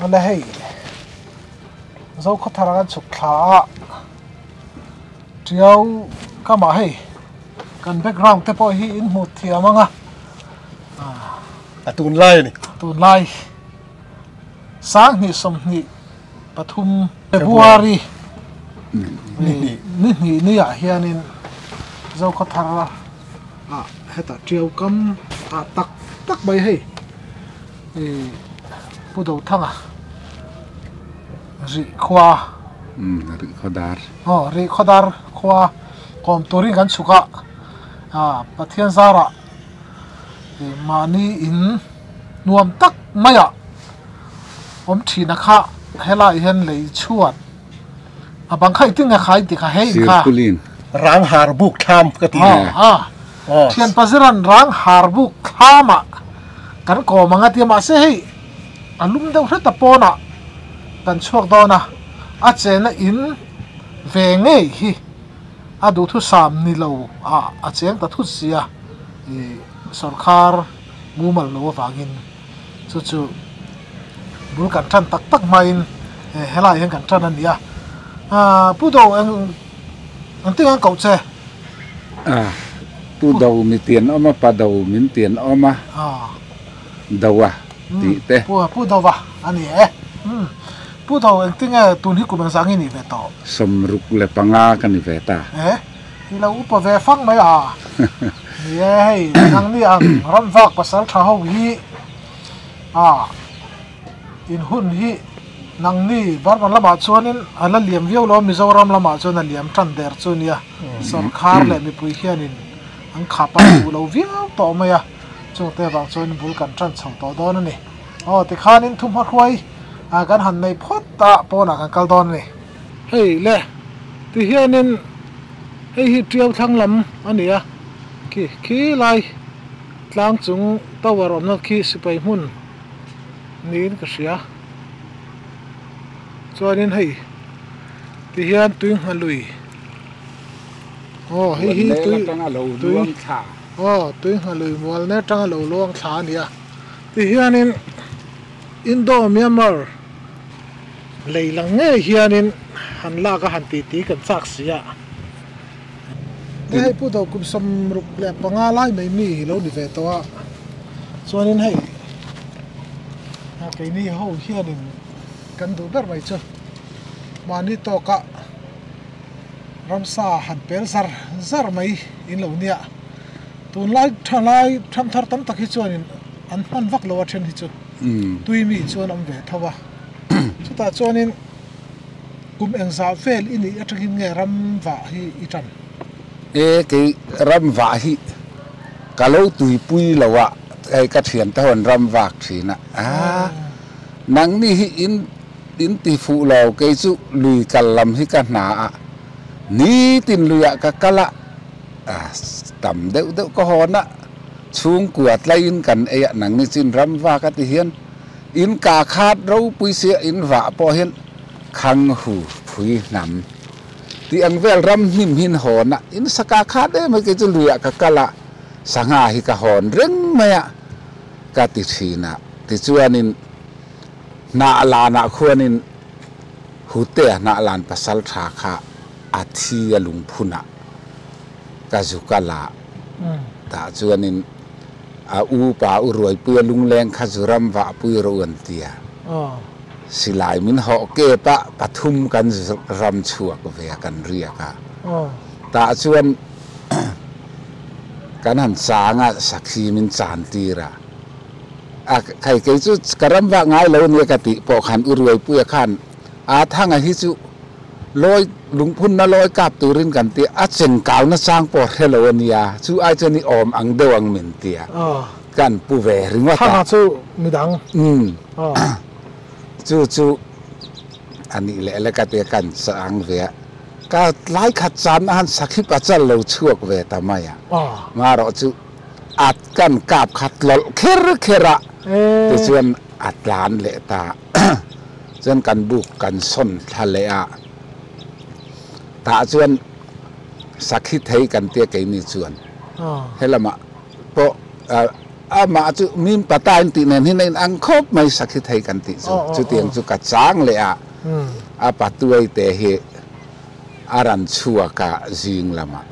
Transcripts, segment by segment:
Ala hei Zokhawthar ah kan chhuk thla a tiau kamah hei kan background te pawh hi in hmuh thiam ang a a tunlai a ni tunlai sanghnih sawmhnih pathum February ni hnih ni ah hianin Zokhawthar ah hetah tiau kam ah tak tak mai hei ih Pu Dothanga rih khua rih khaw dar aw rih khaw dar khua kawm turin kan chhuk a ah Pathian zarah ih mahni in nuam tak maiah awm thin a kha helaiah hian lei chhuat a bang kha engtin nge kha in ti kha he in kha rang har buk thlam ka ti a thian paziran rang har buk thlamah kan kawm ang a tia mahse hei a lum deuh hret a pawnah kan chhuak dawn a a chena in ve ngei hi a duhthusam ni lo ah a cheng ta thut sia ih sawrkhar mumal lo avangin chu chu bul kan tan tak tak hmain helaiah hian kan tan a ni a ah pu do eng engtin an koh che ah pu do mi tian awm a pa do min tian awm a do a tih te pu pu do va a ni e pu do engtin nge tun hi kum engzah nge nih ve tawh 65 ka ni ve ta e I lo upa ve fang mai a. Ni e, hei nangni ang ramvak pasal tha ho hi a in hun hi nangni Burma lamah chuanin a la liam viau lo a, Mizoram lamah chuan a liam tan der chu a nia. Sorkar leh mipui hianin an khap a duh lo viau tawh mai a, chungte avang chuan bul kan tan chho tawh dawn a ni. Aw tikhanin thu hmahruai kan han nei phawt a, pawnah kan kal dawn a ni. Hei le, ti hianin hei hi Tiau thlang lam a ni a, khi khi lai tlang chung tower awmna khi sipai hmun niin ka hria. Chuanin hei ti hian tui ngha lui aw hei hi tui tui aw tui ngha lui mual ner tanga lo luang thla a ni a, ti hianin Indo Myanmar. Lei lang ngei hianin han lak a han titi kan chak si a. He hei pu do kum 65 lai mai mi hi lo ni ve tawh a, chuanin hei keini ho hianin kan duh ber mai chu mahni tawka ramsa han pel zar zar mai in lo nia. Tunlai thalai thamthar tam tak hi chuanin an hman vak lo a then hi chu tui mi chuan awm ve tho a. Chutah chuanin kum engzah vel i nih atangin nge ram vah hi i tan? E, kei ram vah hi ka lo tuipui lo a, hei ka thiante ho an ram vak thin a, a nangni hi in in ti fuh lo, kei chu lui kal lam hi ka hna a, nitin luiah ka kal a, a tam deuh deuh ka hawn a, chhungkua tlaiin kan ei a, nangni chu in ram vak a ti hian. In ka khat ropui sia in vah pawh hian khang hu phui hnam tih ang vel ram hnim hin hawn a, in saka khat em mai kei chu luiah ka kal a, sangha hi ka hawn reng mai a ka ti thin a, tichuanin hnah lanah khuanin Hutea hnah lan pasal tha kha a thi a lungphunah ka zu kal a, tah chuanin. A u pa u Ruaipuia lungleng kha Zuram vahpui rawh u an ti a. Silai min hawh kep a, pathum kan ram chhuak ve a, kan riak a. Tah chuan kan han chang a, sakhi min chan tir a. A khai kei chu ka ram vah ngai lo ania ka tih pawh khan u Ruaipuia khan a thanga hi chu Lawi lungphunna lawi kap turin kan ti a, chengkau nachang pawh hre lo a nia, chu ai chuan i awm ang deuh ang min ti a, kan pu ve ringawt a. Thanga chu midang. Umm. Chu chu a nih leh le ka ti a, kan chang ve a, ka lai khat chan a han sakhip a chal lo chhuak ve ta mai a, marawh chu a kan kap kha tlawlh kher kher a, tichuan a tlan leh ta. Chuan kan buk kan sawn thla leh a, tah chuan sakhi thei kan tia keini chuan helamah pawh Amah chu mim pata in tih nen hian a in ang khawp mai sakhi thei kan tih chu. Chutiang chu ka chang leh a, a patuai te hi a ran chhuak a zing lamah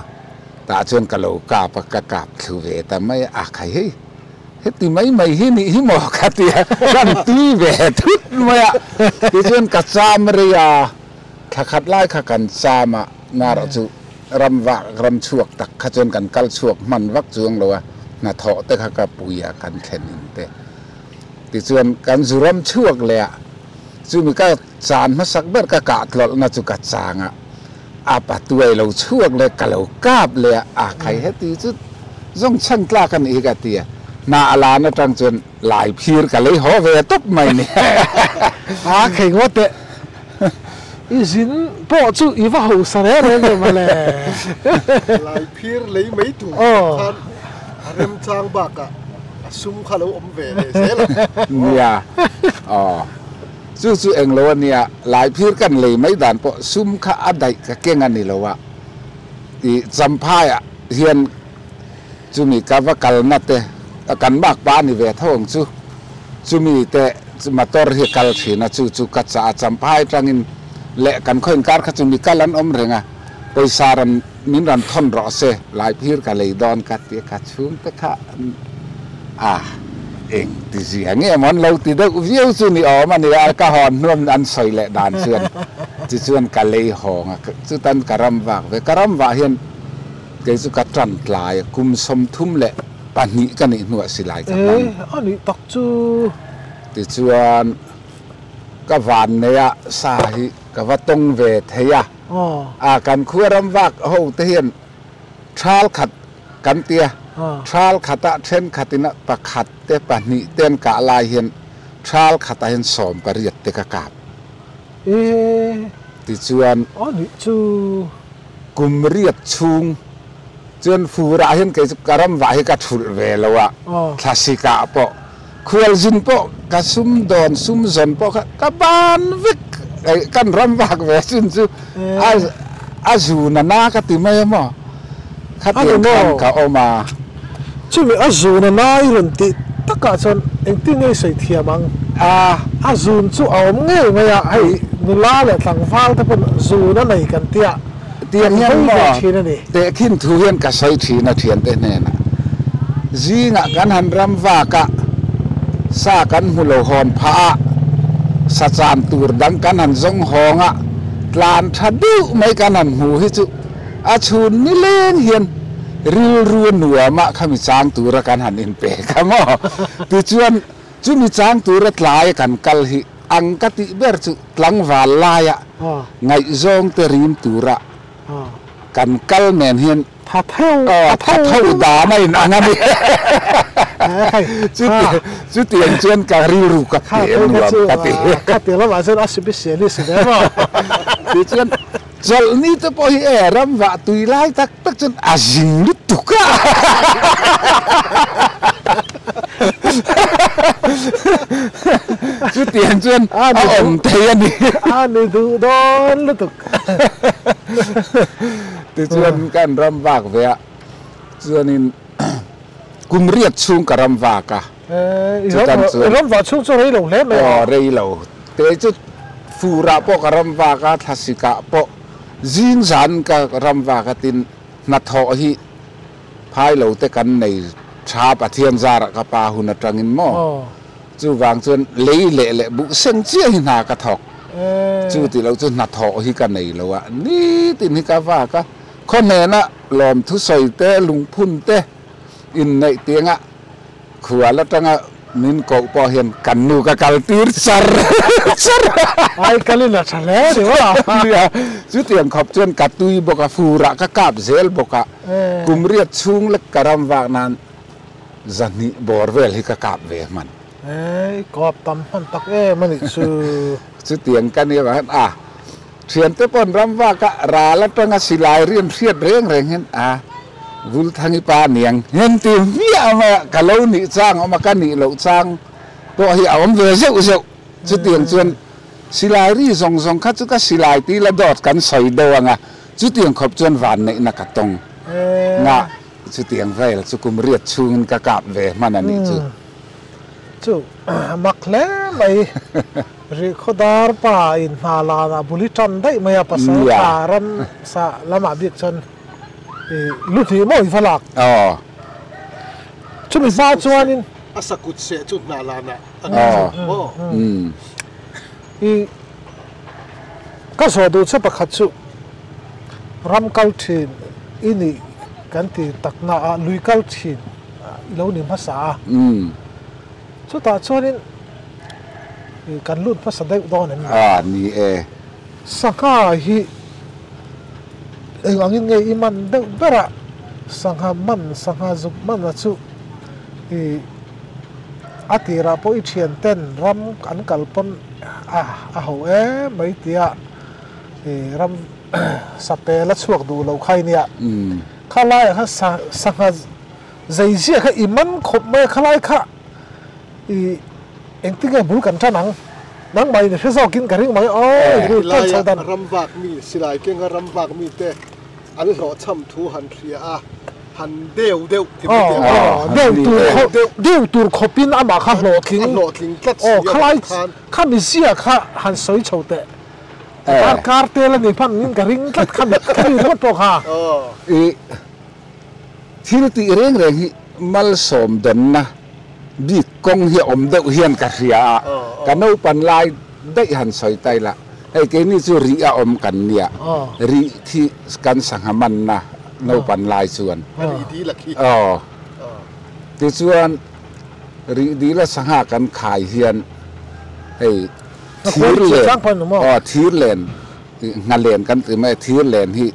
tah chuan ka lo kap a, ka kap thlu ve ta mai a, a khai hei heti mai mai hi nih hi maw ka ti a, kan tui ve thut mai a, tichuan ka cham rei a, thla khat lai kha kan cham a, narawh chu ram vak ram chhuak tak kha chuan kan kal chhuak hman vak chuang lo a, hnathawh te kha ka pui a kan thlen in te tichuan kan zu ram chhuak leh a, chumi ka chan hmasak ber ka kah tlawlhna chu ka chang a, a patuai lo chhuak leh ka lo kap leh a, a khai heti chu zawng chhan tlak a nih hi ka ti a, hna a lan atang chuan lai phir ka lei haw ve tawp mai ni. A khei ngawt teh. I zin pawh chu i va hausa reng reng em ale. Lai phir lei mai tur khan a remchang bakah a sum kha lo awm ve leh zel a. Nia, aw. Chu chu eng lo a nia, lai phir kan lei mai dan pawh sum kha a daih ka keng a ni lo a. I Champhaiah hian chumi ka va kalna te kan bak pa a ni ve tho ang chu. Chumi te motor hi a kal thin a, chu chu ka chah a, Champhai atangin leh kan khaw inkar kha chu mi kal an awm reng a, pawisa rawn min rawn thawn rawh se, lai phir ka lei dawn ka ti a, ka chhungte kha a eng ti zia nge maw an lo ti deuh viau chu ni awm a ni a, ka hawn hnuam an sawi leh dan chuan tichuan ka lei hawng a, chutan ka ram vak ve, ka ram vah hian kei chu ka tan tlai a, kum 32 ka nih hnuah silai ka hmang. E, a nih tak chu. Tichuan, ka van nei a, sa hi ka va tawng ve thei a. A, kan khua ram vak ho te hian thal khat kan ti a, thal khatah thenkhatin a pakhat te pahnih te an kah lai hian thal khatah hian 18 te ka kap. E. Tichuan. A nih chu. Kum riat chhung. Chuan furah hian kei chu ka ram vah hi ka thulh ve lo a, thlasik ah pawh khualzin pawh ka sum dawn sum zawn pawh kha ka ban vek kan ram vak ve chin chu a zu na na ka ti mai a maw khatiang khan ka awm a. Chumi a zu na na i rawn tih takah chuan engtin nge i sawi thiam ang? A zun chu a awm ngei mai a, hei nula leh tlangval te pawn zun a nei kan tia. Tiang hian maw tehkhin thu hian ka sawi thin a thiante hnenah. Zingah kan han ram vak a, sa kan hmu lo hawn phah a, sa chan tur dang kan han zawng hawng a, tlan tha deuh mai kan han hmu hi chu a chhun nileng hian rilru a nuam a khami chang tura kan han inpe kha maw. Tichuan chumi chang tura tlai kan kal hi Ang ka tih ber chu tlangval laia ngaihzawng te rim tura kan kal nen hian tha tho dan a in ang a ni. Chutiang chuan ka rilru ka pe nuam ka ti. Tichuan chawlhni te pawh hi e ram vah tui lai tak tak chuan a zing lutuk a. Chutiang chuan a awm thei a ni. A ni duh dawn lutuk. Tichuan kan ram vak ve a, chuanin kum riat chhung ka ram vak a. Chutan chuan. I ram vah chhung chu rei lo hle mai a. Aw rei lo. Te chu furah pawh ka ram vak a, thlasikah pawh zing zan ka ram vak a tin hnathawh hi Phai lo te kan nei tha Pathian zarah ka pa hun atangin maw? Chuvang chuan lei leh leh buh seng chiah hi hna ka thawk. Chu ti lo chu hnathawh hi ka nei lo a, nitin hi ka vak a, khaw hnena lawmthu sawi te, lungphun te inneih tianga Khual atanga min koh pawh hian kan nu ka kal tir char char a. Ai kalin a tha hle ni maw? Nia, chutiang khawp chuan ka tui bawk a, furah ka kap zel bawk a, kum riat chhung lek ka ram vak nan zahnih bawr vel hi ka kap ve hman. I kap tam hman tak em a nih chu. Chutiang ka nia vang hian a, thiante pawn ram vak a, ral atanga silai rian hriat reng reng hian a, Vulthangi pa niang hian ti hmiah mai a, ka lo nih chang a awm a, ka nih loh chang pawh hi a awm ve zeuh zeuh. Chutiang chuan silai ri zawng zawng kha chu ka silai tila dawt kan sawi deuh ang a, chutiang khawp chuan vanneihna ka tawng nga. Chutiang vel chu kum riat chhungin ka kap ve hman a nih chu. Chu mak hle mai. Rihkhawdar pa in hna lanah bul i tan daih mai a, pasal tha ram sa lamah bik chuan i lu hnih maw i va lak. Chumi hma chuanin. A sakut seh chu hna lanah a ni chu maw? I ka zawh duh che pakhat chu ram kal thin i nih kan ti takna a lui kal thin i lo ni hmasa a. Chutah chuanin kan lut hmasa deuh dawn em ni? A, ni e. Sangha hi eng angin nge i man deuh ber a, sangha man, sangha zuk man a chu i a tirah pawh i thian ten ram an kal pawn a a ho em mai tia i ram sapel a chhuak duh lo kha i nia. Kha laiah khan sangha Zei ziah kha i man khawp mai a, khalai kha i engtin nge bul kan tan ang? Nangmah in i hre zawkin ka ring mai aw, i bul tan chho dan. Helai ram vak mi, silai kenga ram vak mi te an hlawhchham thu han hria a, han deu deuh ti mai teh ang. Deu tur khawp, deu tur khawpin amah kha hlawhtling, a hlawhtling tlat si a khalai kha mi zia kha han sawi chho teh. Kar kar tel a ni hman in ka ring tlat kha mi ringawt pawh kha. I. Thil tih reng reng hi malsawm dawnna bik kawng hi a awm deuh hian ka hria a, ka naupan lai daih han sawi ta ila, hei keini chu rih a awm kan nia, rih khi kan sangha manna naupan lai chuan. Aw, tichuan rih dila sangha kan khai hian hei thir len, aw thir len. Nghalen kan ti mai a, thir len hi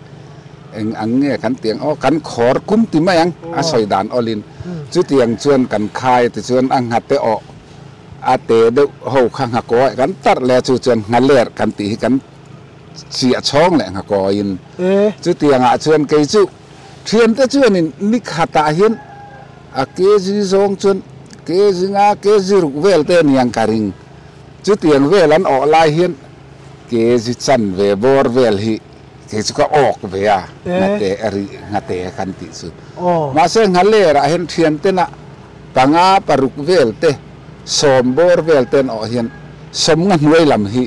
eng ang nge kan ti ang aw, kan khawr kum ti mai ang a sawi dan awlin. Chutiang chuan kan khai tichuan a nghate awh a te deuh ho kha nghakawi kan tarh leh a, chu chuan nghaler kan tih hi kan chiah chhawng leh nghakawiin. Chutiangah chuan kei chu thiante chuanin ni khatah hian a kg zawng chuan kg nga kg ruk vel te aniang ka ring. Chutiang vel an awh lai hian Ke zi chan ve bawr vel hi kei chu ka awk ve a, nghate a rih nghate kan tih chu. Mahse nghaler ah hian thian ten ah panga paruk vel te sawm bawr vel te an awh hian sawm nga hnuai lam hi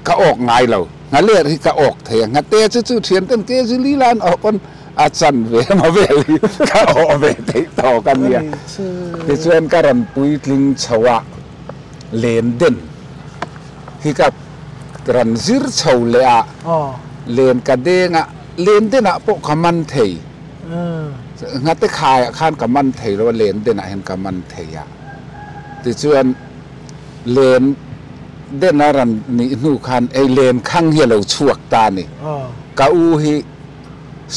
ka awk ngai lo. Nghaler hi ka awk thei a, nghate chu chu thian ten ke zi li la an awh pawn a chan ve emaw vel hi ka awh ve theih tawk a nia. Tichuan ka rawn puitling chho a len den. Hi ka ran zir chho leh a, len ka deng a, len denah pawh ka man thei. Nghate khaiah khan ka man thei lo a, len denah hian ka man thei a. Tichuan len den a ran nih hnu khan ei len khang hi a lo chhuak ta a ni. Ka u hi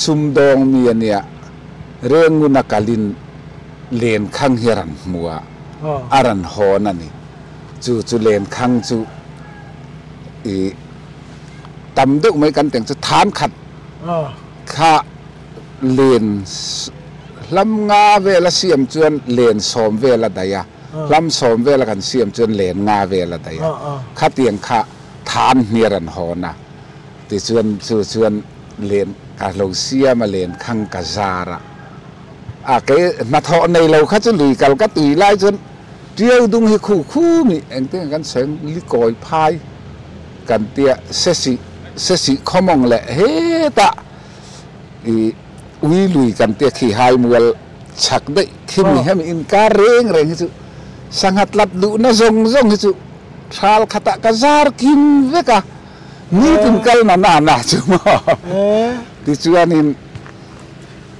sumdawng mi a nia, Renguna kalin len khang hi a ran hmu a, a ran hawn a ni. Chu chu lenkhang chu i tam deuh mai kan teng chu than khat kha len hlam nga vel a siam chuan len sawm vel a daih a, hlam sawm vel a kan siam chuan len nga vel a daih a, khatiang kha than hniar an hawn a, tichuan chu chuan len ka lo siam a lenkhang ka zar a, a kei hnathawh nei lo kha chu lui kal ka tui lai chuan Tiau dung hi khu khu mi engtin kan sawi ang likawi phai kan tia sesih sesih khawmawng leh hetah ih ui lui kan tia khi hai mual chhak daih khi mi hemi inkar reng reng hi chu sangha tlat duhna zawng zawng hi chu thal khatah ka zar kim vek a nitin kal na na na chu maw tichuanin.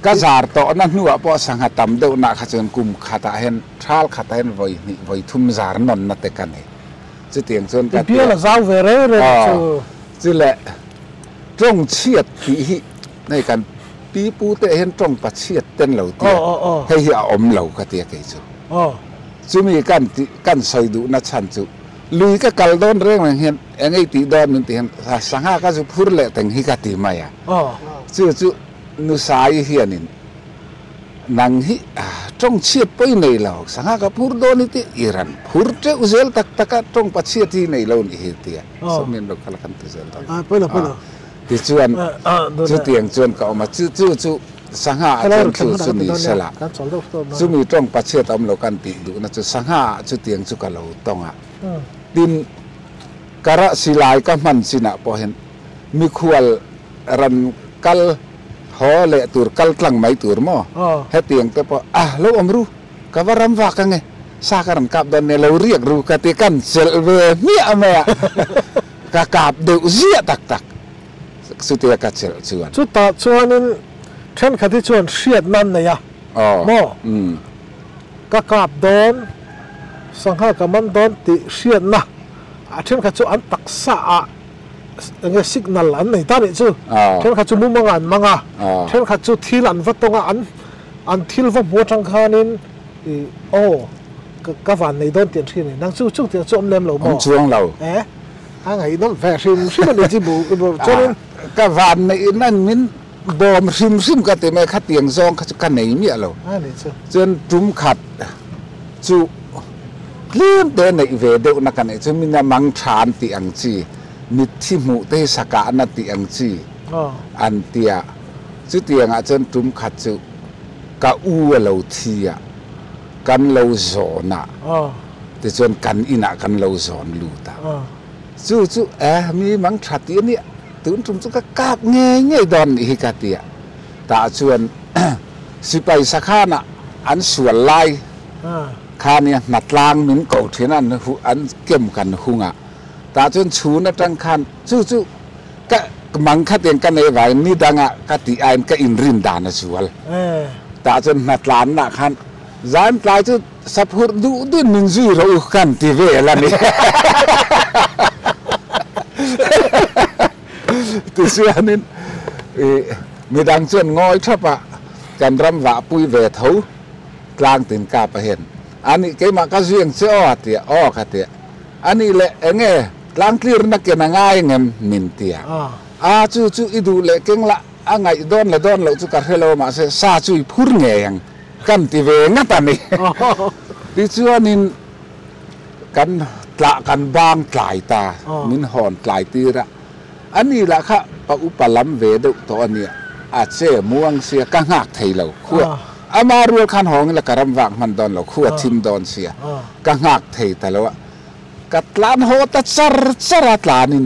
Ka zar tawhna hnuah pawh sangha tam deuhna kha chuan kum khatah hian thal khatah hian vawi hnih vawi thum zar nawnna te ka nei. Chutiang chuan ka tia. I bial a zau ve reng reng chu. Chu le tawng chhiat tih hi hei kan pi pu te hian tawng pa chhiat ten lo tia hei hi a awm lo ka tia kei chu. Chumi kan tih kan sawi duhna chhan chu lui ka kal dawn reng reng hian eng ei tih dawn min tih hian sangha ka zu phur leh teng hi ka ti mai a. Chu chu Nusai hianin, Nang hi tawng chhiat pawi nei lo, sangha ka phur dawn hi tih i ran phur teuh zel tak tak a, tawng pa chhiat hi nei lo nih hi tia sawmian lo khala kan ti zel dawn. Tichuan chutiang chuan ka awm a, chu chu. Sangha ah chuan chu chu ni sela, chumi tawng pachhiat awm lo kan tih duhna chu sangha ah chutiang chu ka lo tawng a. Tin, ka rah silai ka hman chinah pawh hian mikhual ran kal haw leh tur kal tlang mai tur maw? Hetiang te pawh a lo awm ru, ka va ram vak ange, sa ka rawn kap dawn nia lo riak ru ka ti kan chelh ve hmiah mai a, ka kap deuh ziah tak tak. Chutia ka chelh chuan. Chutah chuanin thenkhat hi chuan hriatna an nei a, maw? Ka kap dawn, sangha ka man dawn tih hriatna a thenkhat chu an taksa ah enge signal an nei ta nih chu. Thenkhat chu mumanga an mang a, thenkhat chu thil an va tawng a, an an thil va hmu atang khanin ih aw ka van nei dawn tih an hria a ni. Nang chu chutiang chu awm lem lo maw? Awm chuang lo. A ngaihnawm ve hrim hrim a ni chi bu chuanin. Ka van neih in an min bawm hrim hrim ka ti mai khatiang zawng kha chu ka nei miah lo. A ni chu. Chuan tum khat chu tlem te neih ve deuh na ka neih chu min a mang tha an tih ang chi mitthi hmuh te hi sakahna tih ang chi an tia chutiang ah chuan tum khat chu ka u a lo thi a kan lo zawn a. Tichuan kan inah kan lo zawn lut a, chu chu eh mi mang tha tih a nia, tun tum chu ka kap ngei ngei dawn nih hi ka ti a, tah chuan sipai sakhanah an sual lai kha nia hnatlang min ko thin a, an an kem kan hung a, tah chuan chhun atang khan chu chu ka mang khatin ka nei vangin ni dangah ka tih aiin ka inrin dan a zual, tah chuan hnatlanna khan zan tlai chu Saphurh duh duhin min zui rawh u kan ti vel a ni. Tichuanin midang chuan ngawi thap a, kan ram vahpui ve tho tlang tin kap a hian a nih keimah ka zui ang che aw a ti a, aw ka ti a, a nih leh eng nge tlang tlirna ken a ngai ngem min ti a, a chu chu i duh leh keng lah a ngaih dawn la dawn loh chu ka hre lo mahse sa chu i phur ngei ang. Kan ti ve ngat a ni. Tichuanin kan tlah kan bang tlai ta, min hawn tlai tir a. A ni lah kha pa upa lam ve deuh tawh a nia, a che muang sia ka nghak thei lo. Khua ama rual khan hawng ila ka ram vak hman dawn lo, khua thim dawn sia ka nghak thei ta lo a. Ka tlan haw ta char char a tlanin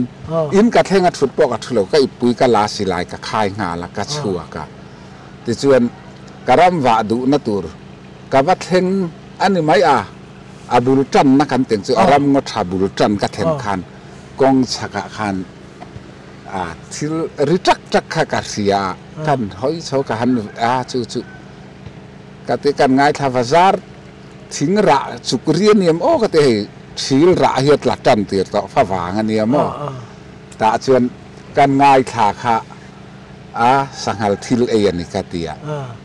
in ka thleng a thut pawh ka thu lo, ka ippui ka la si lai ka khai nghal a, ka chhuak a. Tichuan, ka ram vah duhna tur ka va thleng a ni mai a, a bul tanna kan teng chu a ram ngaw tha bul tan ka thlen khan kawng chhakah khan a thil ri tak tak kha ka hria a, kan hawi chho ka han a chu chu ka ti kan ngaithla va zar thing rah chuk ri a niam aw ka ti hei thil rah hi a tla tan tir tawh favang a nia maw tah chuan kan ngaithla kha A sanghal thil ei a ni ka ti a,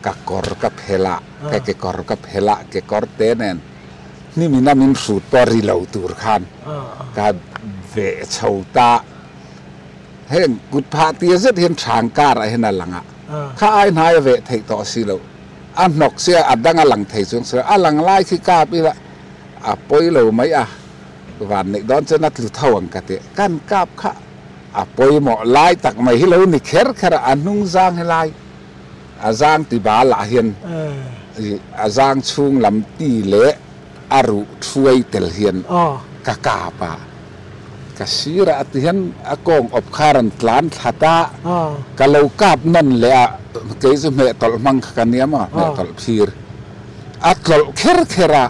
ka kawr ka phel a, ka kekawr ka phel a, kekawr te nen hnimin a min hrut pawh ri lo tur khan ka veh chho ta. Heng kut phah tir zet hian thang karah hian a lang a, kha ai hnai a veh theih tawh si lo, a hnawk sia a dang a lang thei chuang si lo, a lang lai khi kap ila a pawi lo mai a, van neih dawn chuan a tlu tho ang ka ti, kan kap kha. A pawimawh lai tak mai hi lo ni kher kher a, a hnung zang hi lai a zang ti bal ah hian a zang chhung lam ti leh a ruh thuai tel hian ka kap a, ka sir ah ti hian a kawng awp kha a rawn tlan thlat a, ka lo kap nawn leh a, kei chu hmeh tawlh hmang kha ka nia maw, hmeh tawlh phir a tlawlh kher kher a,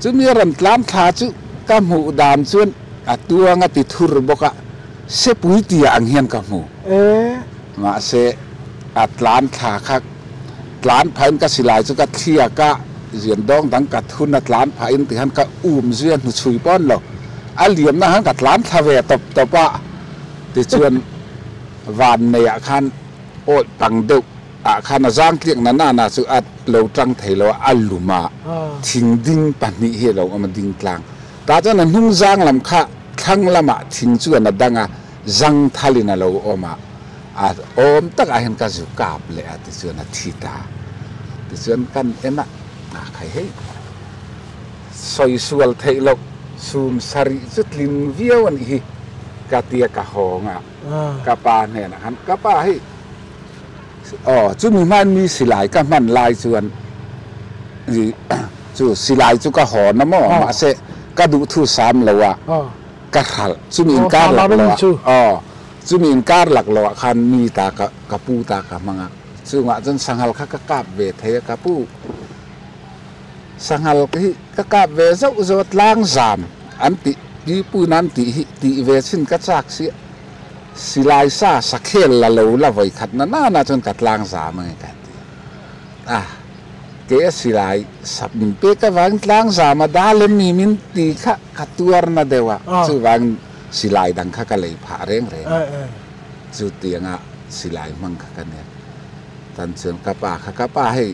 chumi a rawn tlan thla chu ka hmuh dan chuan. A tuang a ti thur bawk a, sepui tia ang hian ka hmu. Mahse, a tlan thla kha tlan phahin ka silai chu ka thliak a, zian dawng dang ka thun a tlan phahin ti khan ka um zui a hnuchhui pawn lo. A liamna khan ka tlan thla ve tawp tawp a, tichuan van neiah khan awih pang deuh ah khan a zang tliak na na na chu a lo tang thei lo a, a lum a, thing ding pahnih hi a lo awm a, ding tlang. Tah chuan a hnung zang lam kha thlang lamah thing chuan a dang a, zang thalin a lo awm a, a awm takah hian ka zu kap leh a tichuan a thi ta. Tichuan kan en a, a khai hei sawi sual theih loh sum sarih chu tling viau a nih hi ka tia ka hawng a, ka pa hnenah khan ka pa hei. Aw chumi hman mi silai ka hman lai chuan i chu silai chu ka hawn a maw mahse ka duhthu sam lo a ka hralh chumi inkar lak lo ah aw chumi inkar lak lo ah khan mi ta ka ka pu ta ka hmang a chungah chuan sanghal kha ka kap ve thei a ka pu sanghal hi ka kap ve zauh zauh a tlang zam an tih pi pu in an tih hi tih ve chin ka chak si a. Silai sa sakhel la lo la vawi khat na nana chuan ka tlang zam ange ka ti a, kei a silai sap min pek avangin tlang zam a dal em mi min ti kha ka tuar na deuh a, chuvangin silai dang kha ka lei phah reng reng a, chutianga silai hmang kha ka nia. Tan chuan ka pa kha ka pa hei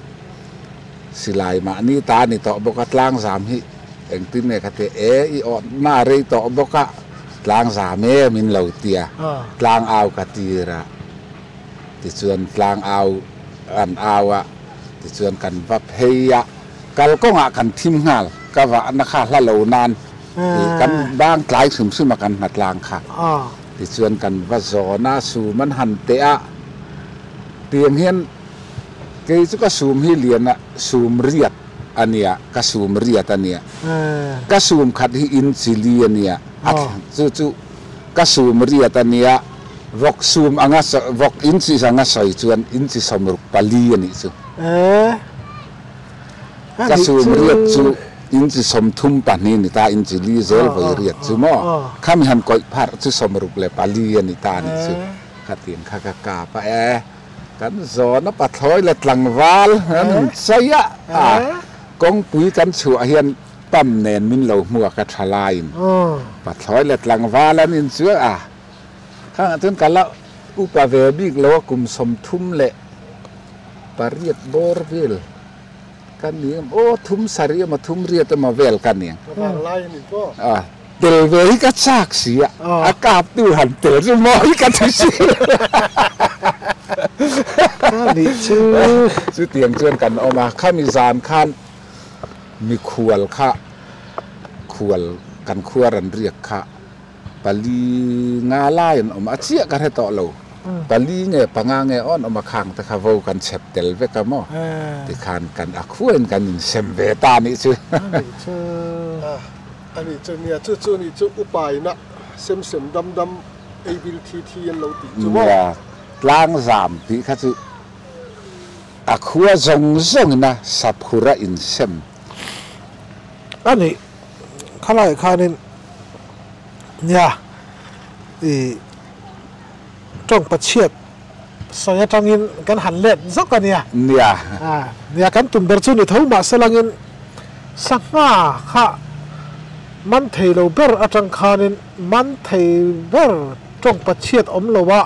silai mahni ta a ni tawh bawk a, tlang zam hi Engtin nge ka ti e, i awtna a rei tawh bawk a, tlang zam e min lo ti a, tlang au ka tir a, tichuan tlang au an au a, tichuan kan va phei a, kalkawngah kan thim nghal, ka vahna kha hla lo nan tih kan bang tlai hrim hrim a kan hna tlang kha, tichuan kan va zawn a, sum an han teh a, tiang hian kei chu ka sum hi lian a, sum riat. A nia, ka sum riat a nia. Ka sum khat hi in chili a nia. A chu chu ka sum riat a nia. Vawk sum anga vawk in chi anga sawi chuan in chi sawmruk pali a nih chu. Ka sum riat chu in chi 32 ni ta, in chi li zel vawi riat chu maw. Khami han kawih pharh chu 64 a ni ta a nih chu. Khatiang kha ka kap a e. Kan zawna pathlawi leh tlangval an inchei a, kawngpui kan chhuah hian pump nen min lo hmuak a tha laiin pathlawi leh tlangval an inchuah a, khangah chuan ka la upa ve bik lo a kum 38 bawr vel ka ni em aw thum sarih emaw thum riat emaw vel ka ni ang a tel ve hi ka chak si a a kap tu han tel chu mawi ka ti si chutiang chuan kan awm a khami zan khan mikhual kha khual kan khuar an riak kha Pali nga lai an awm a, chiah ka hre tawh lo. Pali nge panga nge awn awm a khang te kha vo kan chhep tel vek a maw? Tikhan kan a khuain kan insem ve ta a nih chu. A nih chu nia, chu chu nih chu upaina sem sem dam dam ei bil thi thi an lo tih chu maw? Nia, tlang zam tih kha chu a khua zawng zawngin a saphur a insem. A nih khalai khanin nia i tawng pachhiat sawi atangin kan han let zawk a nia. Nia. Nia kan tum ber chu ni tho mahse langin sangha kha man thei lo ber atang khanin man thei ber tawng pachhiat awm lo a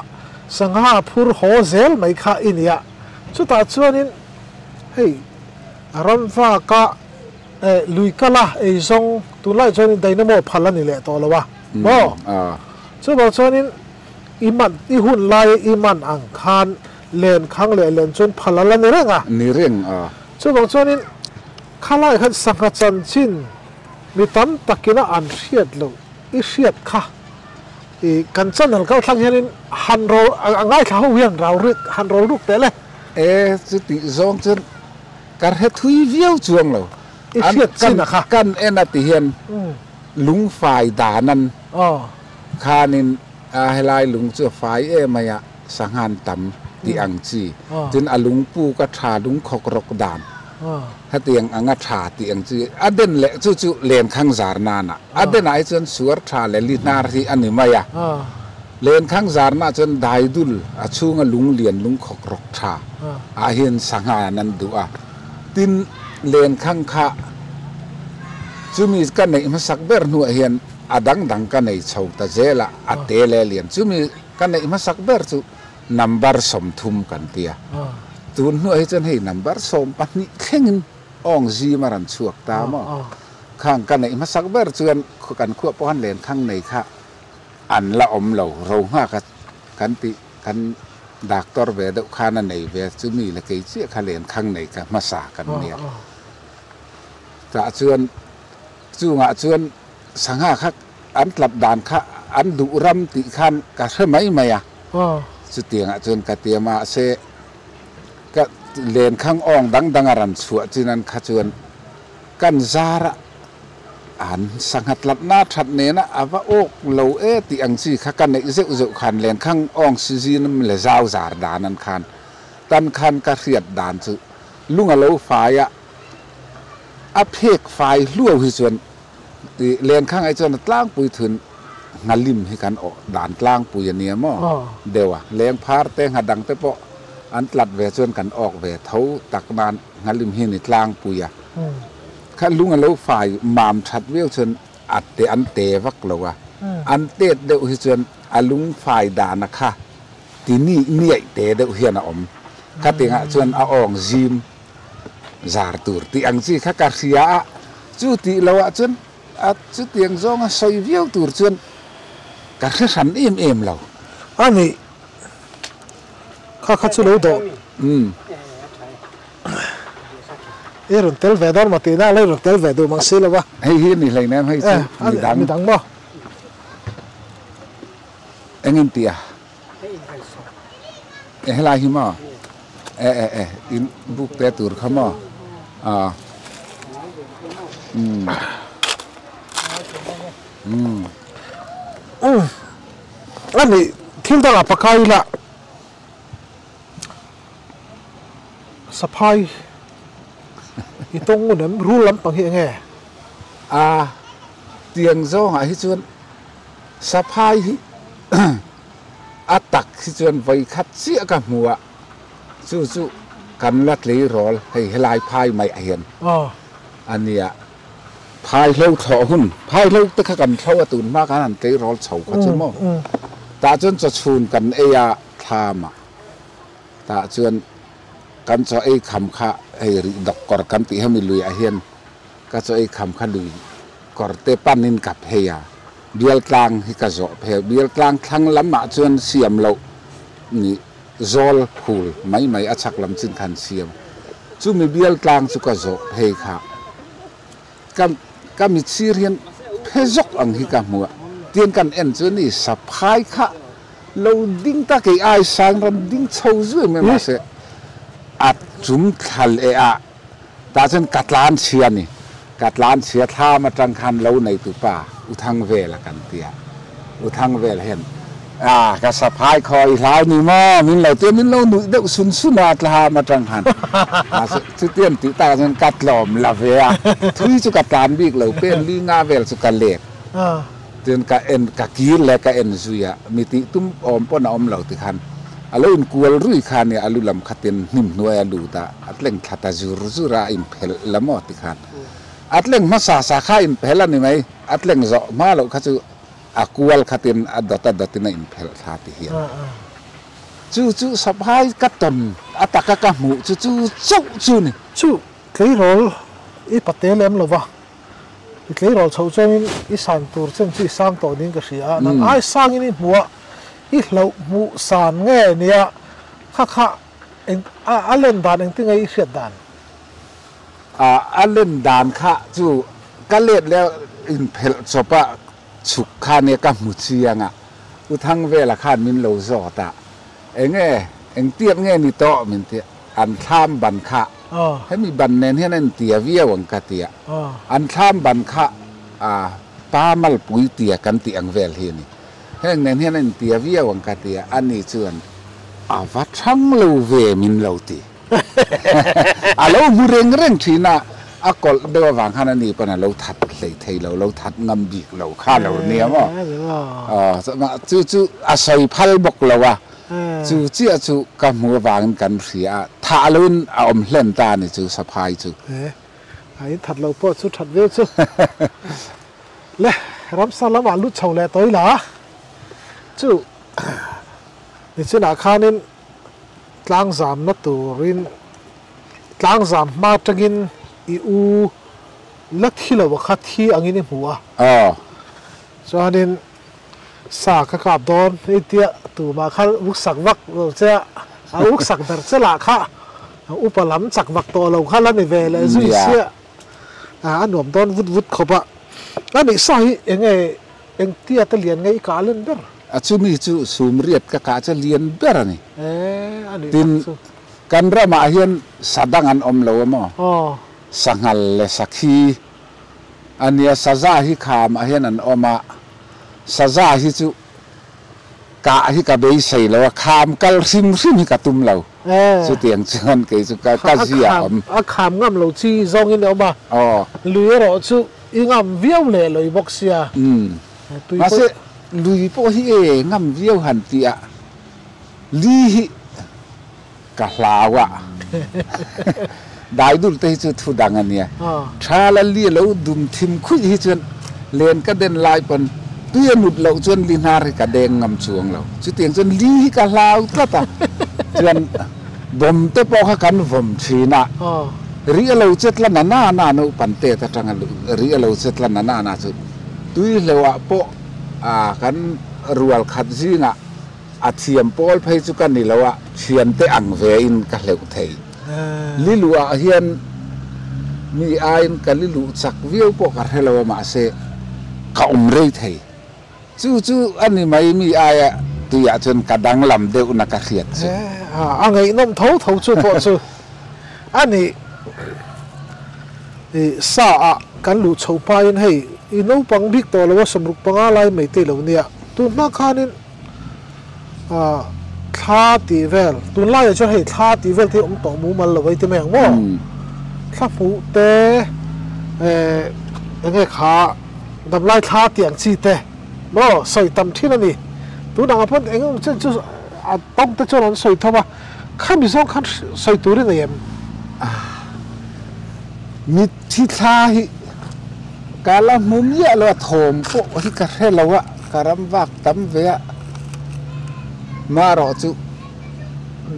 sangha phur haw zel mai kha i nia. Chutah chuanin hei ramvaka Lui kala eizawng tunlai chuanin dynamo phal a ni leh tawh lo a maw? Chuvang chuanin i man i hun laia i man ang khan len khang leh len chuan phal a la ni reng a. Ni reng a. Chuvang chuanin khalai khan sangha chanchin mi tam takina an hriat loh i hriat kha i kan channel kal thlang hianin han rawl a ngaithla ho hian rau rik han rawl ruk teh le. E chutih zawng chuan Ka hre thui viau chuang lo. I hriat chin a kha. Kan en a ti hian lungfai dan an khanin a helai lung chu a fai em mai a, sanghan tam tih ang chi. Tin a lungpuk a tha lung khawk rawk dan hetiang anga tha tih ang chi. A den leh chu chu lenkhang zar nana a denah hi chuan suar tha leh li hnar hi a ni mai a. Lenkhang zarna chuan daidul a chhunga lung lian lung khawk rawk tha ah hian sangha an an duh a, tin lenkhang kha chumi ka neih hmasak ber hnuah hian a dang dang ka nei chho ta zel a, a te leh lian chumi ka neih hmasak ber chu number 30 kan ti a, tun hnuah hi chuan hei number 12 thlengin awng zim a rawn chhuak ta maw, khang ka neih hmasak ber chuan kan khuah pawh khan lenkhang nei kha An la awm lo, ro nghak a kan tih kan doctor ve deuh khan a nei ve chu mi le kei chiah kha len khang nei ka hmasa kan nia. Tah chuan chungah chuan sangha kha an tlap dan kha an duh ram tih khan ka hre mai mai a, chutiangah chuan ka ti a mahse. Lenkhang awng dang dang a ran chhuah chin an kha chuan kan zar a an sangha tlatna that nena a va awk lo e tih ang chi kha ka neih zeuh zeuh khan lenkhang awng si zin le zau zar dan an khan tan khan ka hriat dan chu lung a lo fai a a phek fai hluau hi chuan lenkhang ai chuan a tlangpui thun nghalim hi kan awh dan tlangpui a nia maw deuh a leng phar te ngha dang te pawh an tlat ve chuan kan awk ve tho tak nan nghalim hi ni tlangpui a kha lung a lo fai mam that viau chuan a te an te vak lo a an tet deuh hi chuan a lung fai dan a kha ti ni niaih te deuh hian a awm kha tingah chuan a awng zim zar tur tih ang chi kha ka hria a chu tih loh ah chuan a chutiang zawnga sawi viau tur chuan ka hre hran em em lo. A nih kha kha chu lo dawh. Umm. I rawn tel ve dawn maw tihna la i rawn tel ve duh mang si lo a. Hei hi a ni hleinem hei chu midang. Midang maw? Engin tih a? E helai hi maw? E e e in buk te tur kha maw? Aw. Umm. Umm. Umm. A nih thil dangah pakai ila saphai i tawng ngun em? Rul lampang hi enge? A tiang zawngah hi chuan Saphai hi a tak hi chuan vawi khat chiah ka hmu a, chu chu kan la tleirawl hei helai phai mai ah hian a nia. Phai hlo thlawh hun, phai hlo te kha kan thlo a tun hma khan han tleirawl chho kha chu maw. Tah chuan chawchhun kan ei a thlam ah, tah chuan kan chaw ei kham kha hei rih dawk kawr kan tih hemi lui ah hian ka chaw ei kham kha lui kawr te panin ka phei a, bial tlang hi ka zawh phei a, bial tlang thlang lamah chuan siam loh ni zawl phul mai mai a chhak lam chin khan siam, chumi bial tlang chu ka zawh phei kha ka ka mitsir hian phe zawk ang hi ka hmu a, tiang kan en chu ni saphai kha lo ding ta kei ai sang ram ding chho zui mai mahse a chum thlal eh a. Tah chuan ka tlan chhia a ni. Ka tlan chhia thlam atang khan lo neitu pa U Thang Vel a kan ti a. U Thang Vel hian, Ah, ka saphai khaw i hlau ni maw? Min lo ti a, min lo nuih deuh sun sun a thlam atang khan. Mahse, chutiang tih takah chuan ka tlawm la ve a. Thui chu ka tlan bik lo, pen li nga vel chu ka let. Chuan ka en, ka kir leh ka en zui a, mi tih tum awm pawn a awm lo ti khan a lo inkual rui kha nia, a lu lam khatin hnim hnuai a lut a, a tleng thla ta zur zur a, a inphelh la maw ti khan a tleng hmasa sa kha a inphelh a ni mai, a tleng zawh hma loh kha chu a kual khatin a dawt a dawtin a inphelh thla ti hian chu chu saphai ka tawn a taka ka hmuh chu chu chauh chu ni. Chu tleirawl i pate lem lova I tleirawl chhoh chuanin i san tur chen chu i sang tawh niin ka hria a, nang ai sangin i hmuh a, i hlauh hmuh san nge nia kha kha eng a a len dan engtin nge i hriat dan? A a len dan kha chu ka let leh inphelh chawp a chhuk kha nia ka hmu chiang a, U Thangvela khan min lo zawt a, enge engtiat nge ni tawh min ti a. An thlam ban kha hemi ban nen hian a intia viau ang ka ti a, an thlam ban kha pa malpui tia kan tih ang vel hi a ni. Heng nen hian a intia viau ang ka ti a, ani chuan a va thang lo ve min lo ti. A lo hmu reng reng thin a, a kawlh deuh avang khan ani pawn a lo that hlei thei lo, lo that ngam bik lo kha lo nia maw. Chu chu a sawi phal bawk lo a. Chu chiah chu ka hmu avangin kan hria a, thah loin a awm hlen ta a ni chu saphai chu. E, a in that lo pawh chu that viau chu. Le, ramsa lamah lut chho leh tawih la. Chu nichinah khanin tlangzamna turin tlangzam hma atangin i u la thi lo a kha thi angin i hmu a. Aw. Chuanin Sa ka kap dawn hei tia tumah kha uk sak vak lo che a, a uk sak ber che lah kha upa lam chak vak tawh lo kha la ni ve leh zui sia a nuam dawn vut vut khawp a. A nih sa hi eng nge eng tia te lian nge i kah len ber? A chumi chu sum riat ka kah chu lian ber a ni. E a nih tak chu. Kan ramah hian sa dang an awm lo a maw? Sanghal leh sakhi a nia, saza hi khamah hian an awm a, saza hi chu kah hi ka beisei lo a, kham kal hrim hrim hi ka tum lo, chutiang chuan kei chu ka ka zia a awm. A kham ngam lo chi zawngin a awm a, lui erawh chu i ngam viau leh lo i bawk sia. Mahse lui pawh hi e ngam viau han tih a, li hi Ka hlau a, dai dul te hi chu thu dang a nia. Tha la li lo dum thim khuih hi chuan len ka den lai pawn tui a nut loh chuan li hnar hi ka deng ngam chuang lo. Chutiang chuan li hi ka hlau tlat a, chuan bawm te pawh kha kan vawm thin a, ri a lo che tla na na na naupan tet atanga ri a lo che tla na na na chu tui hleuh ah pawh kan rual khat zingah A thiam pawl phei chu ka ni lo a, thiante ang ve in ka hleuh thei. Liluh ah hian mi aiin ka liluh chak viau pawh ka hre lo a, mahse ka awm rei thei. Chu chu a ni mai mi aia tuiah chuan ka danglam deuhna ka hriat chu. A ngaihnawm tho tho chu pawh chu a ni. Sa ah kan luh chho hmain hei i naupang bik tawh lo a 65 lai mai te lo nia. Tun hma khanin Thla tih vel, tunlaiah chuan hei thla tih vel te hi awm tawh mumal lo ei te mai ang maw? Thla hmuh te eng nge kha damlai thla tih ang chi te maw sawi tam thin a ni. Tun angah pawn eng emaw chen chu a tawng te chuan an sawi tho a, khami zawng khan sawi tur i nei em? Mitthi thla hi ka la hmu miah lo a, thawm pawh hi ka hre lo a, ka ram vak tam ve a, marawh chu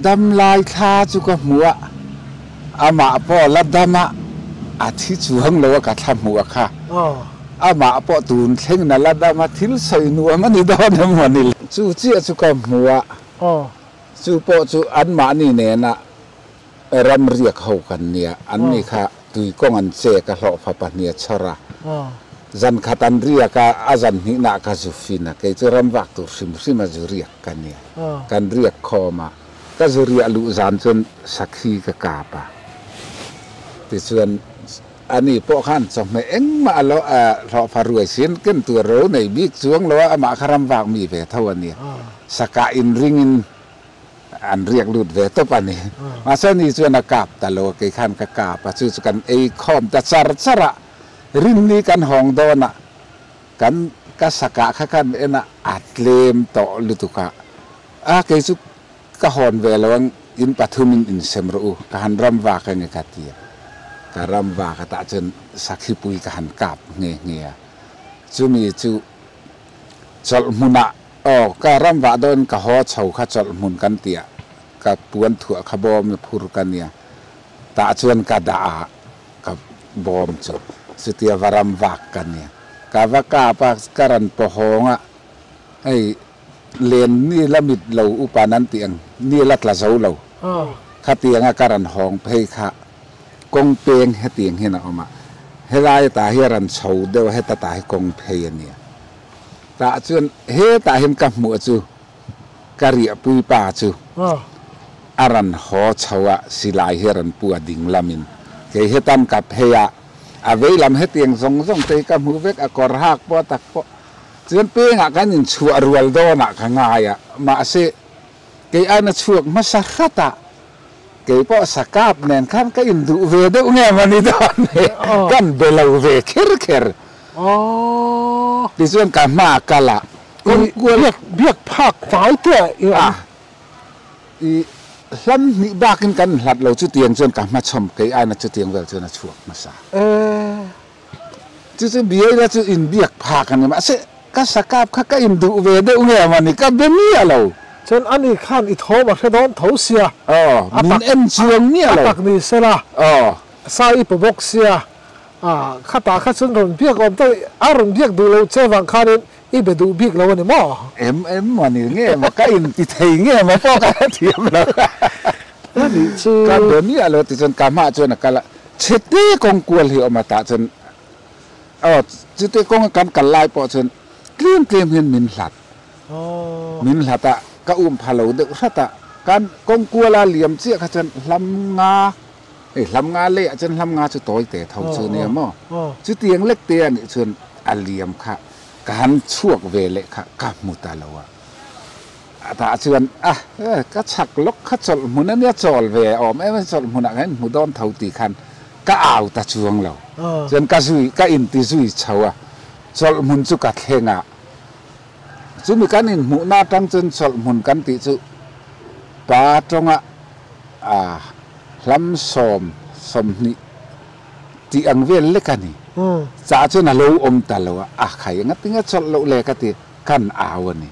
dam lai thla chu ka hmu a, amah pawh la dam a, a thi chuang lo a ka thla hmuh a kha, amah pawh tun thlengin a la dam a, thil sawi nuam a ni dawn em maw ni le? Chu chiah chu ka hmu a, chu pawh chu anmahni nena Ram riak ho kan nia, an ni kha tui kawng an chek a, hlawhfa pahnih a chhawr a, zan khat an riak a, a zan hnihna ka zu fin a, kei chu ram vak tur hrim hrim a zu riak ka nia, kan riak khawm a, ka zu riah luh zan chuan sakhi ka kap a, tichuan ani pawh khan chawhmeh engmah a lo hlawhfa ruai sin ken tur a lo nei bik chuang lo a, amah kha ram vak mi ve tho a nia, sakah inringin An riak lut ve tawp a ni. Mahse ni chuan a kap ta lo a, kei khan ka kap a, chu chu kan ei khawm ta char char a, rinni kan hawng dawn a, kan ka sakah kha khan en a, a tlem tawh lutuk a, a kei chu ka hawn ve lo ang, in pathum in insem rawh u, ka han ram vak ange ka ti a, ka ram vak a tah chuan sakhipui ka han kap nghe nghe a, chumi chu chawlh hmunah Aw, ka ram vah dawn ka haw chho kha chawlh hmun kan tih ah ka puan thuah kha bawm i phur ka nia, tah chuan ka dah a ka bawm chu chutia va ram vak ka nia. Ka va kap a, ka ran paw hawng a, hei len ni la mit lo upa nan tih ang, ni la tla zo lo khatiang a ka ran hawng phei kha kawng peng hetiang hian a awm a, helai tah hi a ran chho deuh a, heta tah hi kawng phei a nia. Tah chuan hetah hian ka hmuh chu ka riahpui pa chu a rawn haw chho a, silai hi a rawn pu a ding lamin kei hetan ka phei a, a vei lam hetiang zawng zawng te hi ka hmuh vek, a kawr hak pawh a tak pawh chuan pengah kan inchhuah rual dawnah ka ngai a, mahse kei aina chhuak hmasa hrat a, kei pawh sakap nen khan ka induh ve deuh nge mawni dawn ni, kan be lo ve kher kher. Aww. Tichuan ka hma a kal a, i biak biak phak fai te ah i awm. I hlam hnih bakin kan inhlat lo chutiang chuan ka hma chhawm kei aina chutiang vel chuan a chhuak hmasa. Chu chu biaila chu inbiak phak a ni mahse ka sakap kha ka induh ve deuh nge maw ni ka be miah lo. Chuan ani khan i thawm a hre dawn tho sia. Aw, min en chuang miah lo. A tak ni sela. Aw. Sa i paw bawk sia. A, khatah kha chuan rawn biak awm ta, a rawn biak duh loh che vang khanin i be duh bik lo a ni maw? Em em maw ni nge maw, ka inti thei nge maw pawh ka hrethiam lo. A nih chu. Ka be miah lo tichuan ka hmaah chuan a kal a, chhete kawng kual hi a awm a tah chuan aw chute kawnga kan kal lai pawh chuan tlem tlem hian min hlat, min hlat a, ka um pha lo deuh hrat a. Kan kawng kuala liam chiah kha chuan hlam nga hei hlam nga leh ah chuan hlam nga chu tawi te tho chu nia maw? Chutiang lek te a nih chuan a liam kha ka han chhuak ve leh kha ka hmu ta lo a. A tah chuan a ka chhak lawk kha chawlh hmun a nia chawl ve a awm em a chawlh hmunah khan hmu dawn tho tih khan ka au ta chuang lo. Chuan ka zui ka inti zui chho a chawlh hmun chu ka thleng a. Chumi kan inhmuhna atang chuan chawlh hmun kan tih chu pa tawnga a hlam sawm sawmhnih tih ang vel lek a ni. Chah chuan a lo awm ta lo a, a khai anga tinge chawlh loh le ka ti, kan au a ni.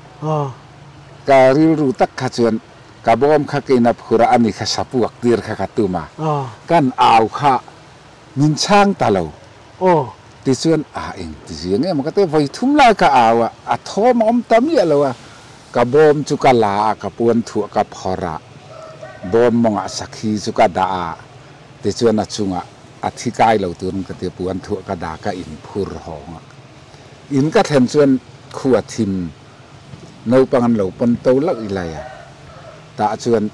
Ka rilru tak kha chuan ka bawm kha keina phur a, ani kha sapuak tir kha ka tum a, kan au kha min chhang ta lo. Tichuan a eng ti zia nge maw ka ti, vawi thum lai ka au a, a thawm a awm ta miah lo a, ka bawm chu ka la a, ka puan thuah ka phawrh a, bawm mawngah sakhi chu ka dah a, tichuan a chungah a thi kai lo turin ka ti a, puan thuah ka dah ka inphur hawng a, in ka thlen chuan khua thim naupang an lo pawn to loh ilai a, tah chuan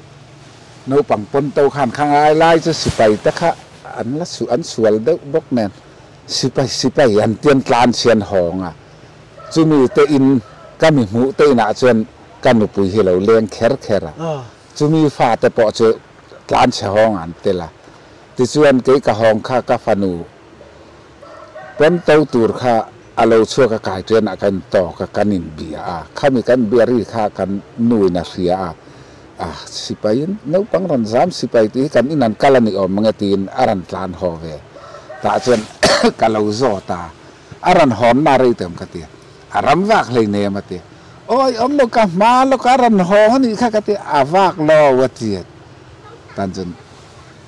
naupang pawn to khan kha ngai lai chu sipai te kha an la an sual deuh bawk nen sipai sipai an tian tlan chhian hawng a, chumi te in ka mi hmuh te inah chuan ka nupui hi lo leng kher kher a, chumi fa te pawh chu tlan chhe hawng an tel a, tichuan kei ka hawng kha ka fanu pawn to tur kha a lo chhuak a kai ṭianah kan tawk a kan inbia a, khami kan bia ri kha kan nu in a hria a. A sipaiin naupang rawn zam sipai tih hi kan in an kal a ni awm ang e tiin a rawn tlan haw ve. Tah chuan ka lo zawt a, a rawn hawn na rei tawm ka ti. A ram vak hlei nem a ti. Awi awm lo ka hma lawk a rawn hawng a nih kha ka ti, a vak lo a ti. Tan chuan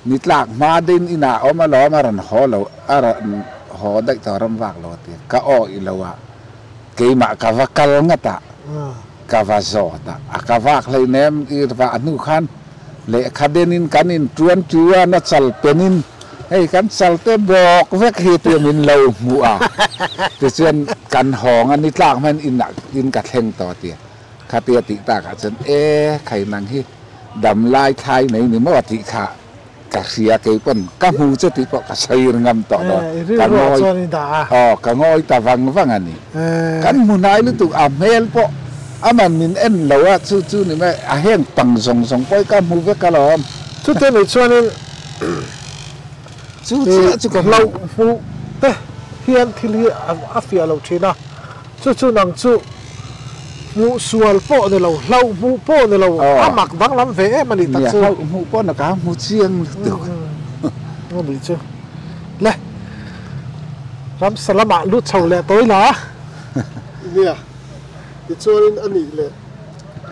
ni tlak hma deuhin inah awm alawm a rawn haw lo, a rawn haw daih tawh a ram vak lo a ti. Ka awih lo a. Keimah ka va kal ngat a, ka va zawt a, a ka vak hleinem i vah hnu khan lehkha denin kan in tuan tuan a chal penin hei kan chal te bawk vek hi tia min lo hmuh a, tichuan kan hawng a ni tlak hman in ah in ka thleng tawh tia khatia tih takah chuan e khai nang hi dam lai thlai nei ni maw tih kha Ka hria kei pawn ka hmu che tih pawh ka sawi ngam tawh lo. Ka ngawi aw ka ngawi ta vang vang a ni. Kan hmu hnai lutuk a hmel pawh aman min en lo a chu chu ni mai a heng pang zawng zawng pawh hi ka hmu vek alawm. Chute mai chuanin chu chiah chu ka hmu. Hlauh hmuh te hian thil hi a fiah lo thin a. Chu chu nang chu hmuh sual pawh ni lo, hlauh hmuh pawh ni lo, a mak danglam ve em a nih tak chu. Nia, hlauh hmuh pawh na ka hmu chiang lutuk. A nih chu. Le, ramsa lamah lut chho leh tawi la. Nia, tichuanin a nih leh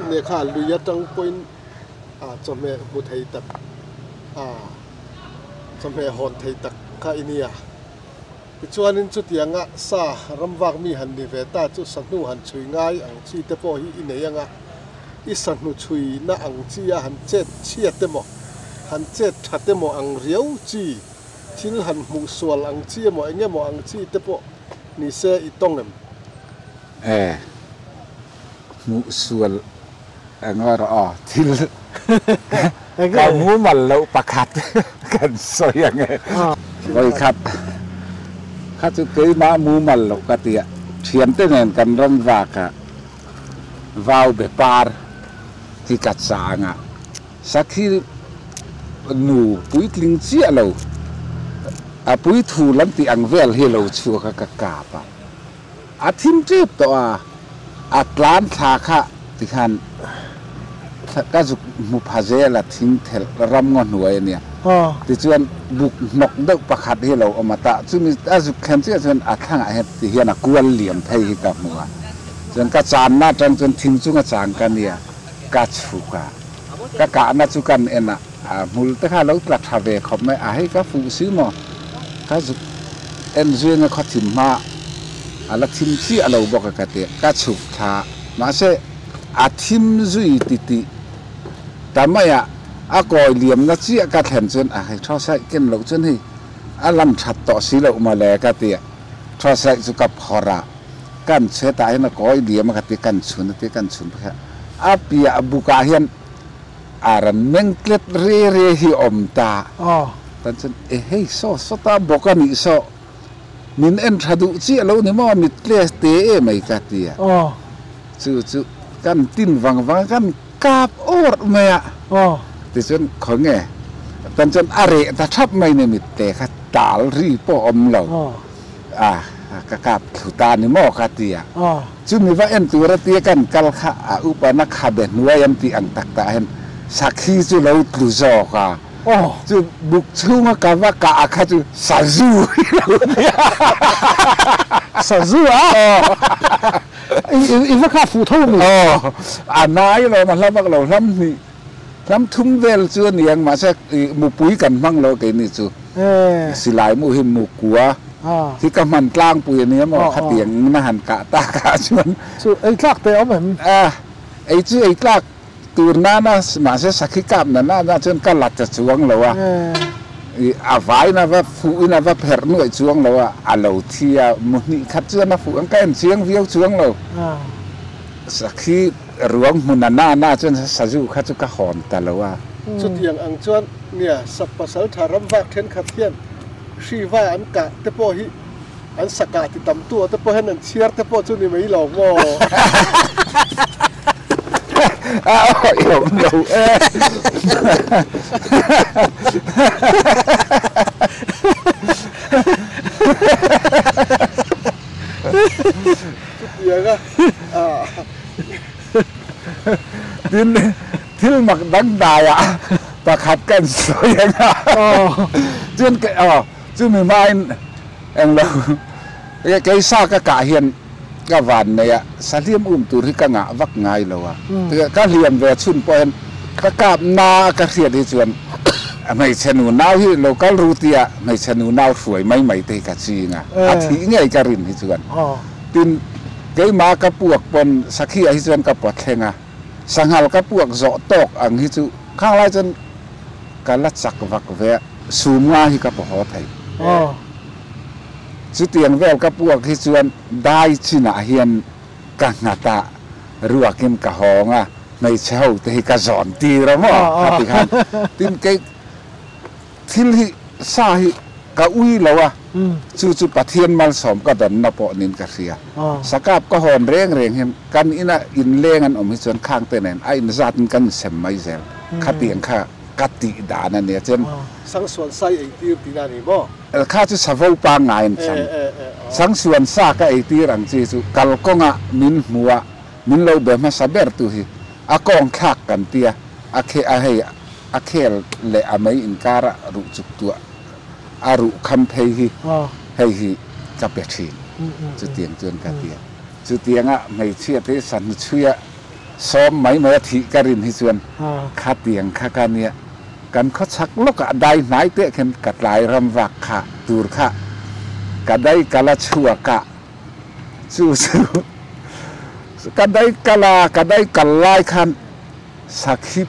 nia kha lui atang pawhin chawhmeh hmu thei tak, chawhmeh hawn thei tak kha i nia. Tichuanin chutianga sa ramvak mi han ni ve ta chu sahnu han chhui ngai ang chi te pawh hi i nei anga, i sahnu chhuina ang chi a han chet chhiat emaw, han chet that emaw ang riau chi, thil han hmuh sual ang chi emaw eng emaw ang chi te pawh ni se i tawng em? E, hmuh sual eng erawh aw, thil ka mumal loh pakhat kan sawi ang e. Vawikhat kha chu keimah mumal loh ka ti a, thiante nen kan rawn vak a, vau be par hi ka chang a, sakhi nu puitling chiah lo, a puithu lam tih ang vel hi lo chhuak a ka kap a. A thim tep tawh a, a tlan thla kha tikhan ka zuk hmu pha zel a, thing thelh ram ngaw hnuai a nia. Tichuan buk hnawk deuh pakhat hi a lo awm a, tah chumi a zuk thlen chiah chuan a thlangah hian ti hian a kual liam phei hi ka hmu a. Chuan ka channa atang chuan thing chunga chang ka nia, ka chhuk a, ka kahna chu kan en a, a hmul te kha a lo tla tha ve khawp mai, a hei ka fuh si maw, ka zuk en zuiin a khaw thim hma a la thim chiah lo bawk a ka ti a, ka chhuk thla mahse a thim zui ti tih ta mai a, a kawi liamna chiah ka thlen chuan a hei Thawsaih ken loh chuan hei a lan that tawh si loh mawle ka ti a, Thawsaih chu ka phawrh a, kan chhetah hian a kawi liam a ka ti, kan chhun a ti, kan chhun phei a, a piah bukah hian. aran meng tlet re re hi awm ta. Tan chuan e hei saw sawta bawk a nih saw min en tha duh chiah lo ni maw mit tle te e mai ka ti a. Chu chu kan tin vang vang a kan kap awrh mai a. Tichuan khawnge tan chuan a reh ta thap mai ni mit te kha tal ri pawh a awm lo. A ka kap thlu ta ni maw ka ti a. Chumi va en tur a tia kan kal kha a upa na khabe hnuai an tih ang tak tah hian sakhi chu lo tlu zawk a. Chu buk chhunga ka va kah a kha chu sazu hi lo ni a. Sazu a? I va kha fuh tho mi? Aw, a nai lo na hla vak lo, hlam hnih, hlam thum vel chu a ni ang, mahse mupui kan hmang lo keini chu. Silai mu hi mukua hi ka hman tlangpui a nia maw, khatiang na han kah tak ah chuan. Chu ei tlak teh awm em? A, ei chu ei tlak tur nana, mahse sakhi kap na nana chuan ka la ta chuang lo a, a vain a va fuh in a va pherh nuaih chuang lo a, a lo thi a, mu hnih khat chuan a fuh ang ka en chiang viau chuang lo. Sakhi ruang hmun a nana chuan sazu kha chu ka hawn ta lo a. Chutiang ang chuan nia sap pasal tha ram vak thenkhat hian hri va an kah te pawh hi an sa kah ti tam tu te pawh hian an chhiar te pawh chu ni mai lo maw? A awih awm lo e. Chutianga ah. Tin, thil mak dangdaiah pakhat kan sawi ang a, chuan aw chumi hmain englo kei sa ka kah hian ka van nei a, sahliam um tur hi ka ngah vak ngai lo a, ka hliam ve chhun pawh hian ka kap na a ka hriat hi chuan hmeichhe nu nau hi lo kal ru tia hmeichhe nu nau hruai mai mai te hi ka ching a, a thih ngei ka rin hi chuan. Tin, keimah ka puak pawn sakhi ah hi chuan ka pawt thleng a, sanghal ka puak zawh tawk ang hi chu khang lai chuan ka la chak vak ve a, sum nga hi ka paw haw thei. Chutiang vel ka puak hi chuan dai chinah hian ka nghat a, ruakin ka hawng a, hmeichhe ho te hi ka zawn tir a maw kha ti khan. Tin, kei Thil hi sa hi ka ui lo a, chu chu Pathian malsawm ka dawnna pawh niin ka hria. Sakap ka hawn reng reng hian kan ina inleng an awm hi chuan khang te nen a inzatin kan insem mai zel. Khatiang kha ka tih dan a nia chuan. Sangsuan sai eitir tihna a ni maw? Kha chu savo pangngai an chang. Sangsuan sa ka eitir ang chi chu kalkawnga min hmu a, min lo be hmasa ber tu hi a kawng thlak kan tia, a khe a hei A khel leh a mei inkara ruh chuk tuah a ruh kham phei hi hei hi ka pe thin. Chutiang chuan ka ti a. Chutianga hmeichhia te sahnu chhuia sawm mai mai a thih ka rin hi chuan khatiang kha ka nia. Kan khaw chhak lawkah dai hnai teh khin ka tlai ram vak kha tur kha ka dai ka la chhuak a. Chu chu ka dai kal a, ka dai kal lai khan Sakhi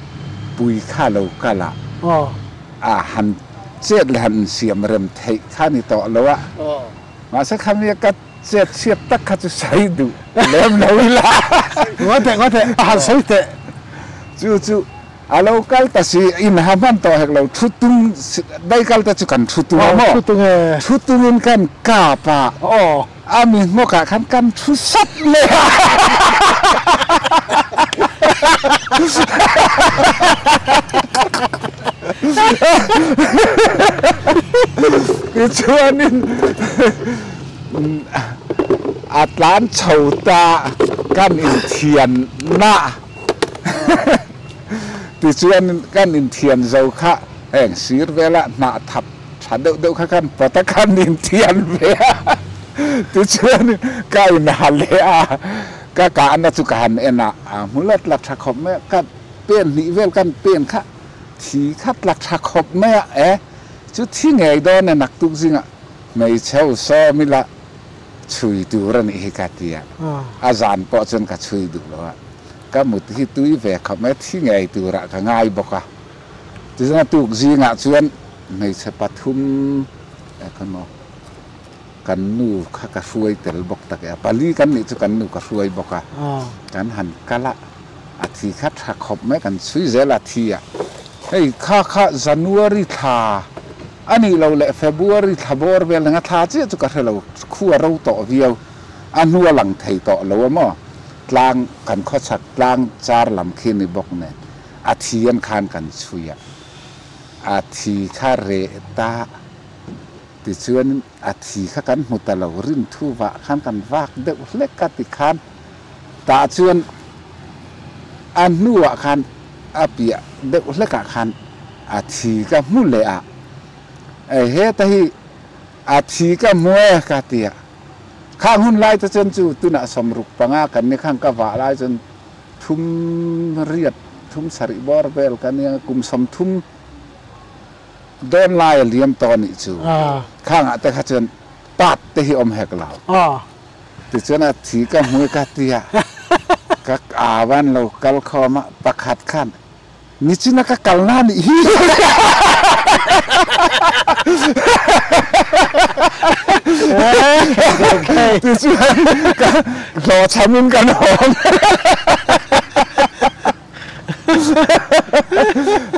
pui kha lo kal a, a han chet leh han insiam rem theih kha ni tawh lo a, mahse khami a ka chet chhiat tak kha chu sawi duh lem lo ila. Ngawi teh, ngawi teh, a han sawi teh. Chu chu a lo kal ta si, in ha hman tawh hek lo, thu tung dai kal te chu kan thu tung a maw? Thu tung e. Thu tungin kan kap a. A mi hmawkah khan kan thu sat leh a. Tichuanin a tlan chho ta kan inthian na. Tichuan kan inthian zo kha heng sir vela hnah thap Tha deuh deuh kha khan pawt a khan inthian ve a, tichuan ka inha leh a, ka kahna chu ka han en a, a hmu la tla tha khawp mai a, ka pen hnih vel kan pen kha thi kha tla tha khawp mai a, e chu thi ngei dawn e naktuk zingah hmeichhe ho sawm ila chhui tur a nih hi ka ti a, a zan pawh chuan ka chhui duh lo a, ka mut hi tui ve khawp mai a, thi ngei turah ka ngai bawk a. Tichuan a tuk zingah chuan hmeichhe pathum emaw kan nu kha ka hruai tel bawk tak e a, pali kan nih chu kan nu ka hruai bawk a, kan han kal a, A thi kha tha khawp mai kan chhui zel a thi a, hei kha kha January thla a nih loh leh February thla bawr vel anga thla chiah chu ka hre lo, khu a ro tawh viau, a hnu a lang thei tawh lo a maw, tlang kan khawchhak tlang char lam khi ni bawk nen a thi an khan kan chhui a, a thi kha reh ta tichuanin a thi kha kan hmu ta lo, rinthu vah khan kan vak deuh hlek a tikhan tah chuan a hnuah khan a piah deuh hlekah khan a thi ka hmu leh a, e heta hi a thi ka hmu e ka ti a, khang hun lai te chuan chu tunah 65 kan ni khang ka vah lai chuan thum riat thum sarih bawr vel ka nia kum 30 Dawn lai a liam tawh a nih chu. Khangah te kha chuan pat te hi awm hek lo. Tichuan a thi ka hmui ka tia ka au an lo kal khawm a, pakhat khan nichin a ka kal na nih hi. Tichuan ka hlawhchham in kan hawng.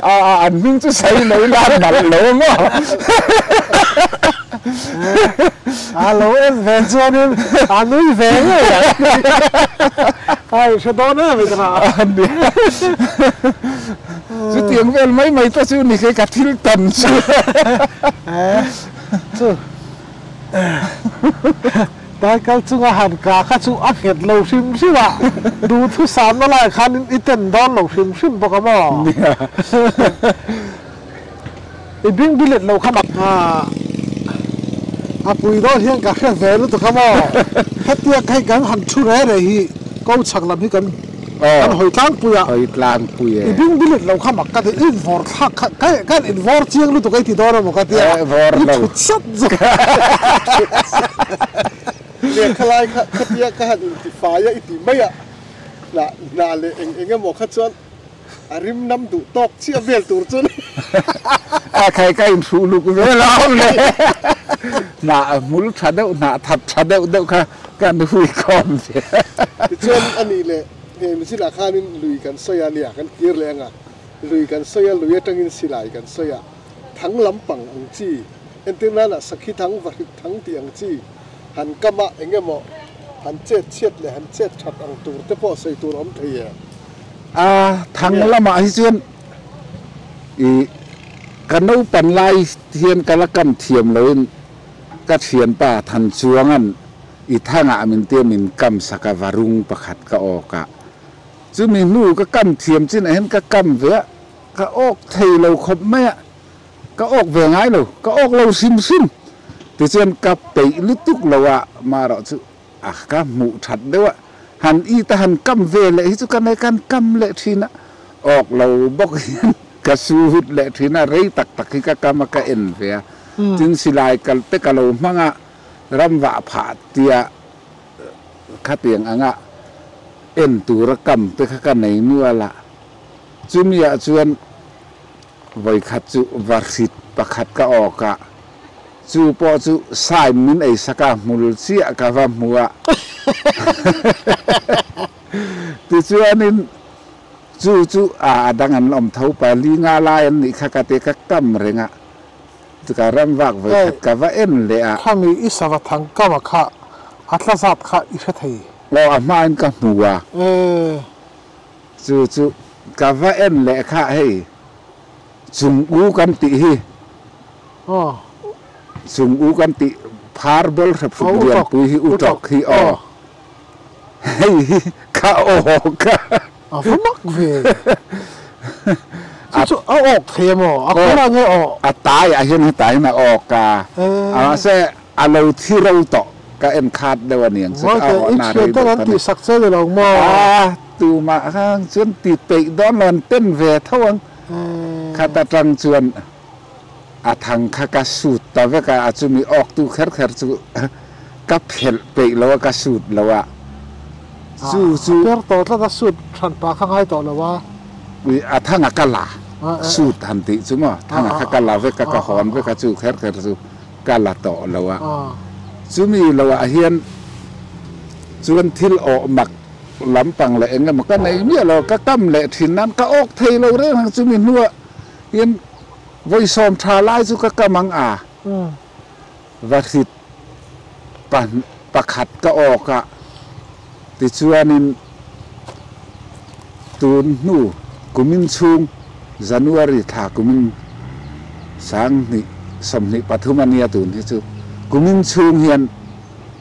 A an hming chu sai mai la nalh lo a maw? A lo en ve chuanin a nui ve ngei ang. A i hre dawn em i tana. Chutiang vel mai mai te chu ni kei ka thil tawn chu. Chu. Daikal chunga han kah kha chu a nghet lo hrim hrim a, duhthusam na lai khan i ten dawn lo hrim hrim bawk a maw? Nia. I bing bilet lo kha mak a pui dawn hian ka hre ve lutuk a maw? Hetia hei kan han thu re re hi ko chhak lam hi kan kan hawi tlangpui a. Hawi tlangpui e. I bing bilet lo kha mak ka ti, i vawr thlak kha kan invawr chiang lutuk a i ti dawn a maw ka tia. Vawr I lo. thut sat zawk. Lehkha lai kha khatia ka han intifai a i ti mai a, hnah hnah leh eng eng emaw kha chuan a rim nam duh tawk chiah vel tur chu ni. A khai ka inhruh luk vel a awm le. Hnah hmul tha deuh, hnah that tha deuh deuh kha kan hui khawm ve. Tichuan a nih leh hei Michilah khanin lui kan sawi a nia, kan kir leh anga lui kan sawi a, lui atangin silai kan sawi a, thang lampang ang chi, entir nana sakhi thang, vahrit thang tih ang chi han kam a, eng emaw han chet chhiat leh han chet that ang tur te pawh sawi tur awm thei e. A thang lamah hi chuan i ka naupan lai hian ka la kam thiam loin ka thianpa Thanchuanga'n i thangah min tia min kam sak a, varung pakhat ka awk a, chumi hnu ka kam thiam chinah hian ka kam ve a, ka awk thei lo khawp mai a, ka awk ve ngai lo, ka awk lo hrim hrim. Tichuan ka peih lutuk lo a, marawh chu a ka hmuh that deuh a, han i ta han kam ve leh hi chu ka nei kan kam leh thin a, awk lo bawk hian ka su hut leh thin a, rei tak tak hi ka kam a ka en ve a, tin silai kal te ka lo hmang a, ram vah phah tia khatiang anga en tura kam te kha ka nei nual a. Chumiah chuan vawikhat chu vahrit pakhat ka awk a, chu pawh chu saim min ei sak a, hmul chiah ka va hmu a. Tichuanin chu chu a dang an awm tho pa, li nga lai an nih kha ka ti ka kam reng a, chutah ram vak vawikhat ka va en leh a. Khami i sava thang kama kha a tla zat kha i hre thei. Aw, a hmain ka hmu a. Chu chu ka va en leh kha hei chung u kan tih hi chung u kan tih phar bawlh hre phut lianpui hi u tawk hi aw hei hi ka awk a. A va mak ve. Chu chu a awk thei a maw? A kawr ah nge awh? A tai ah hian hetah hian a awk a, mahse a lo thi ro tawh ka en khat deuh a niang chu a awh na rei deuh ta ni. Sak che ni lo maw? A tumah kha chuan ti peih dawn lo an ten ve tho ang. Khat atang chuan a thang kha ka sut ta vek a, a chumi awk tu kher kher chu ka phelh peih lo a, ka sut lo a. Chu chu. A per tawh tlat a, sut hran pah kha ngai tawh lo a. A thang a ka la sut han tih chu maw, thang a kha ka la vek a, ka hawn vek a, chu kher kher chu. ka la tawh lo a, chumi lo ah hian chuan thil awh mak lampang leh eng emaw ka nei miah lo, ka kam leh thin nan ka awk thei lo reng ang chumi hnuah hian vawi sawm tha lai chu ka kam ang a, va hrit pakhat ka awk a, tichuanin tun hnu kumin chhung January thla kumin 2023 a nia tun hi chu kumin chhung hian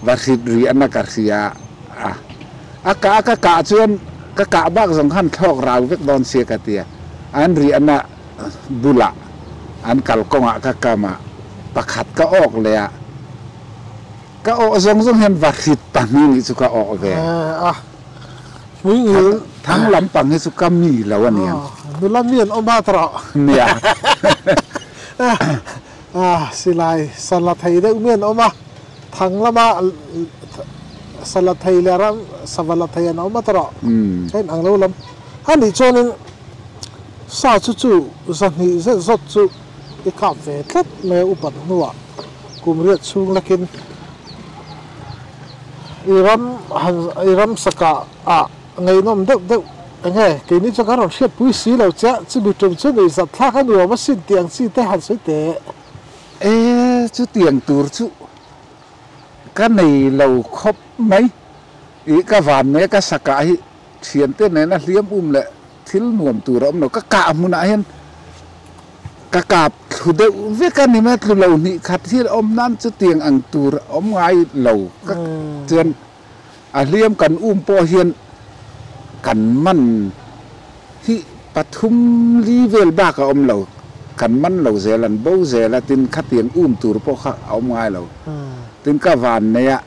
va hrit rih a na ka hria a, a kah ka kah chuan ka kah bak zawng khan thlawk rau vek dawn sia ka tia, an riahna bulah an kalkawngah ka kam a, pakhat ka awk leh a, ka awh zawng zawng hian va hrit pahnih nih chu ka awh ve. A hmui ngil. Thang lampang hi chu ka mi lo a niang. Nula mi an awm at rawh. Nia. A silai sala thei deuh mi an awm a, thang lama sala thei leh ram sava la thei an awm at rawh. Ka in ang lo lam. A nih chuanin sa chu chu 200 zet zawt chu i kap ve tlat mai a upat hnuah kum riat chhung lakin i ram han i ram saka ah ngaihnawm deuh deuh enge keini chuan kan rawn hriatpui si lo che a, chumi tum chu nuih zat thlak a nuam asin tih ang chi te han sawi teh. E chutiang tur chu ka nei lo khawp mai, ih ka van mai a ka sakah hi thiante nena hliam um leh thil nuam tur a awm lo, ka kah hmunah hian ka kap thlu deuh vek a ni mai, tlu lo hnih khat hi a awm nan chutiang ang tur a awm ngai lo, ka chuan a hliam kan um pawh hian kan man hi pathum li vel bak a awm lo, kan man lo zel an bo zel a, tin khatiang um tur pawh kha a awm ngai lo, tin ka van nei a.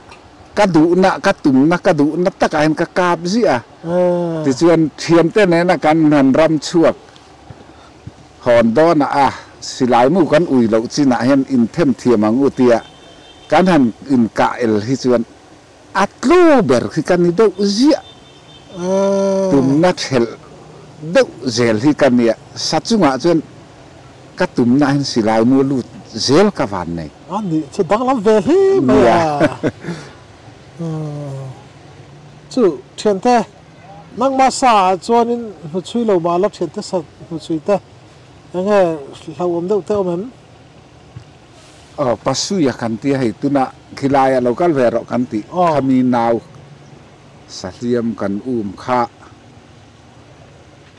Ka duhna, ka tumna, ka duhna takah hian ka kap ziah a. Tichuan thiante nena kan han ram chhuak hawn dawnah a silaimu kan ui loh chinah hian inthem thiam ang u tia kan han inkah el hi chuan a tlu ber khi ka ni deuh ziah. Tumna thelh deuh zel hi ka nia. Sa chungah chuan ka tumna hian silaimu a lut zel ka van nei. A nih chu danglam ve hle mai a. Chu thiante nangmah sa ah chuanin hnuchhui lo mah la thiante sa hnuchhui te enge hlauhawm deuh te awm em? Aw Pasuia kan tia hei tunah khilai ah lo kal ve rawh kan tih khami nau sahliam kan um kha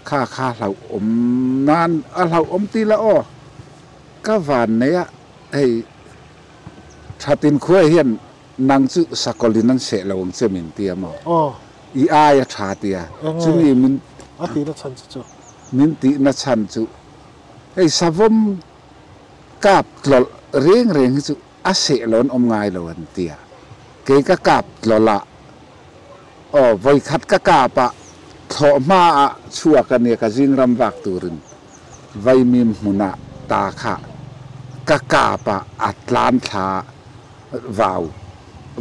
kha kha hlauhawm nan a hlauhawm ti la aw ka van nei a hei thatin khuai hian nang chu sakawlin an seh lo ang che min tia maw i ai a tha tia chumi min a tihna chhan chu chu min tihna chhan chu hei savawm kap tlawlh reng reng hi chu a seh lo an awm ngai lo an tia kei ka kap tlawlh a aw vawikhat ka kap a thlawh hma a chhuak a nia ka zing ram vak turin vaimim hmunah ta kha ka kap a a tlan thla vau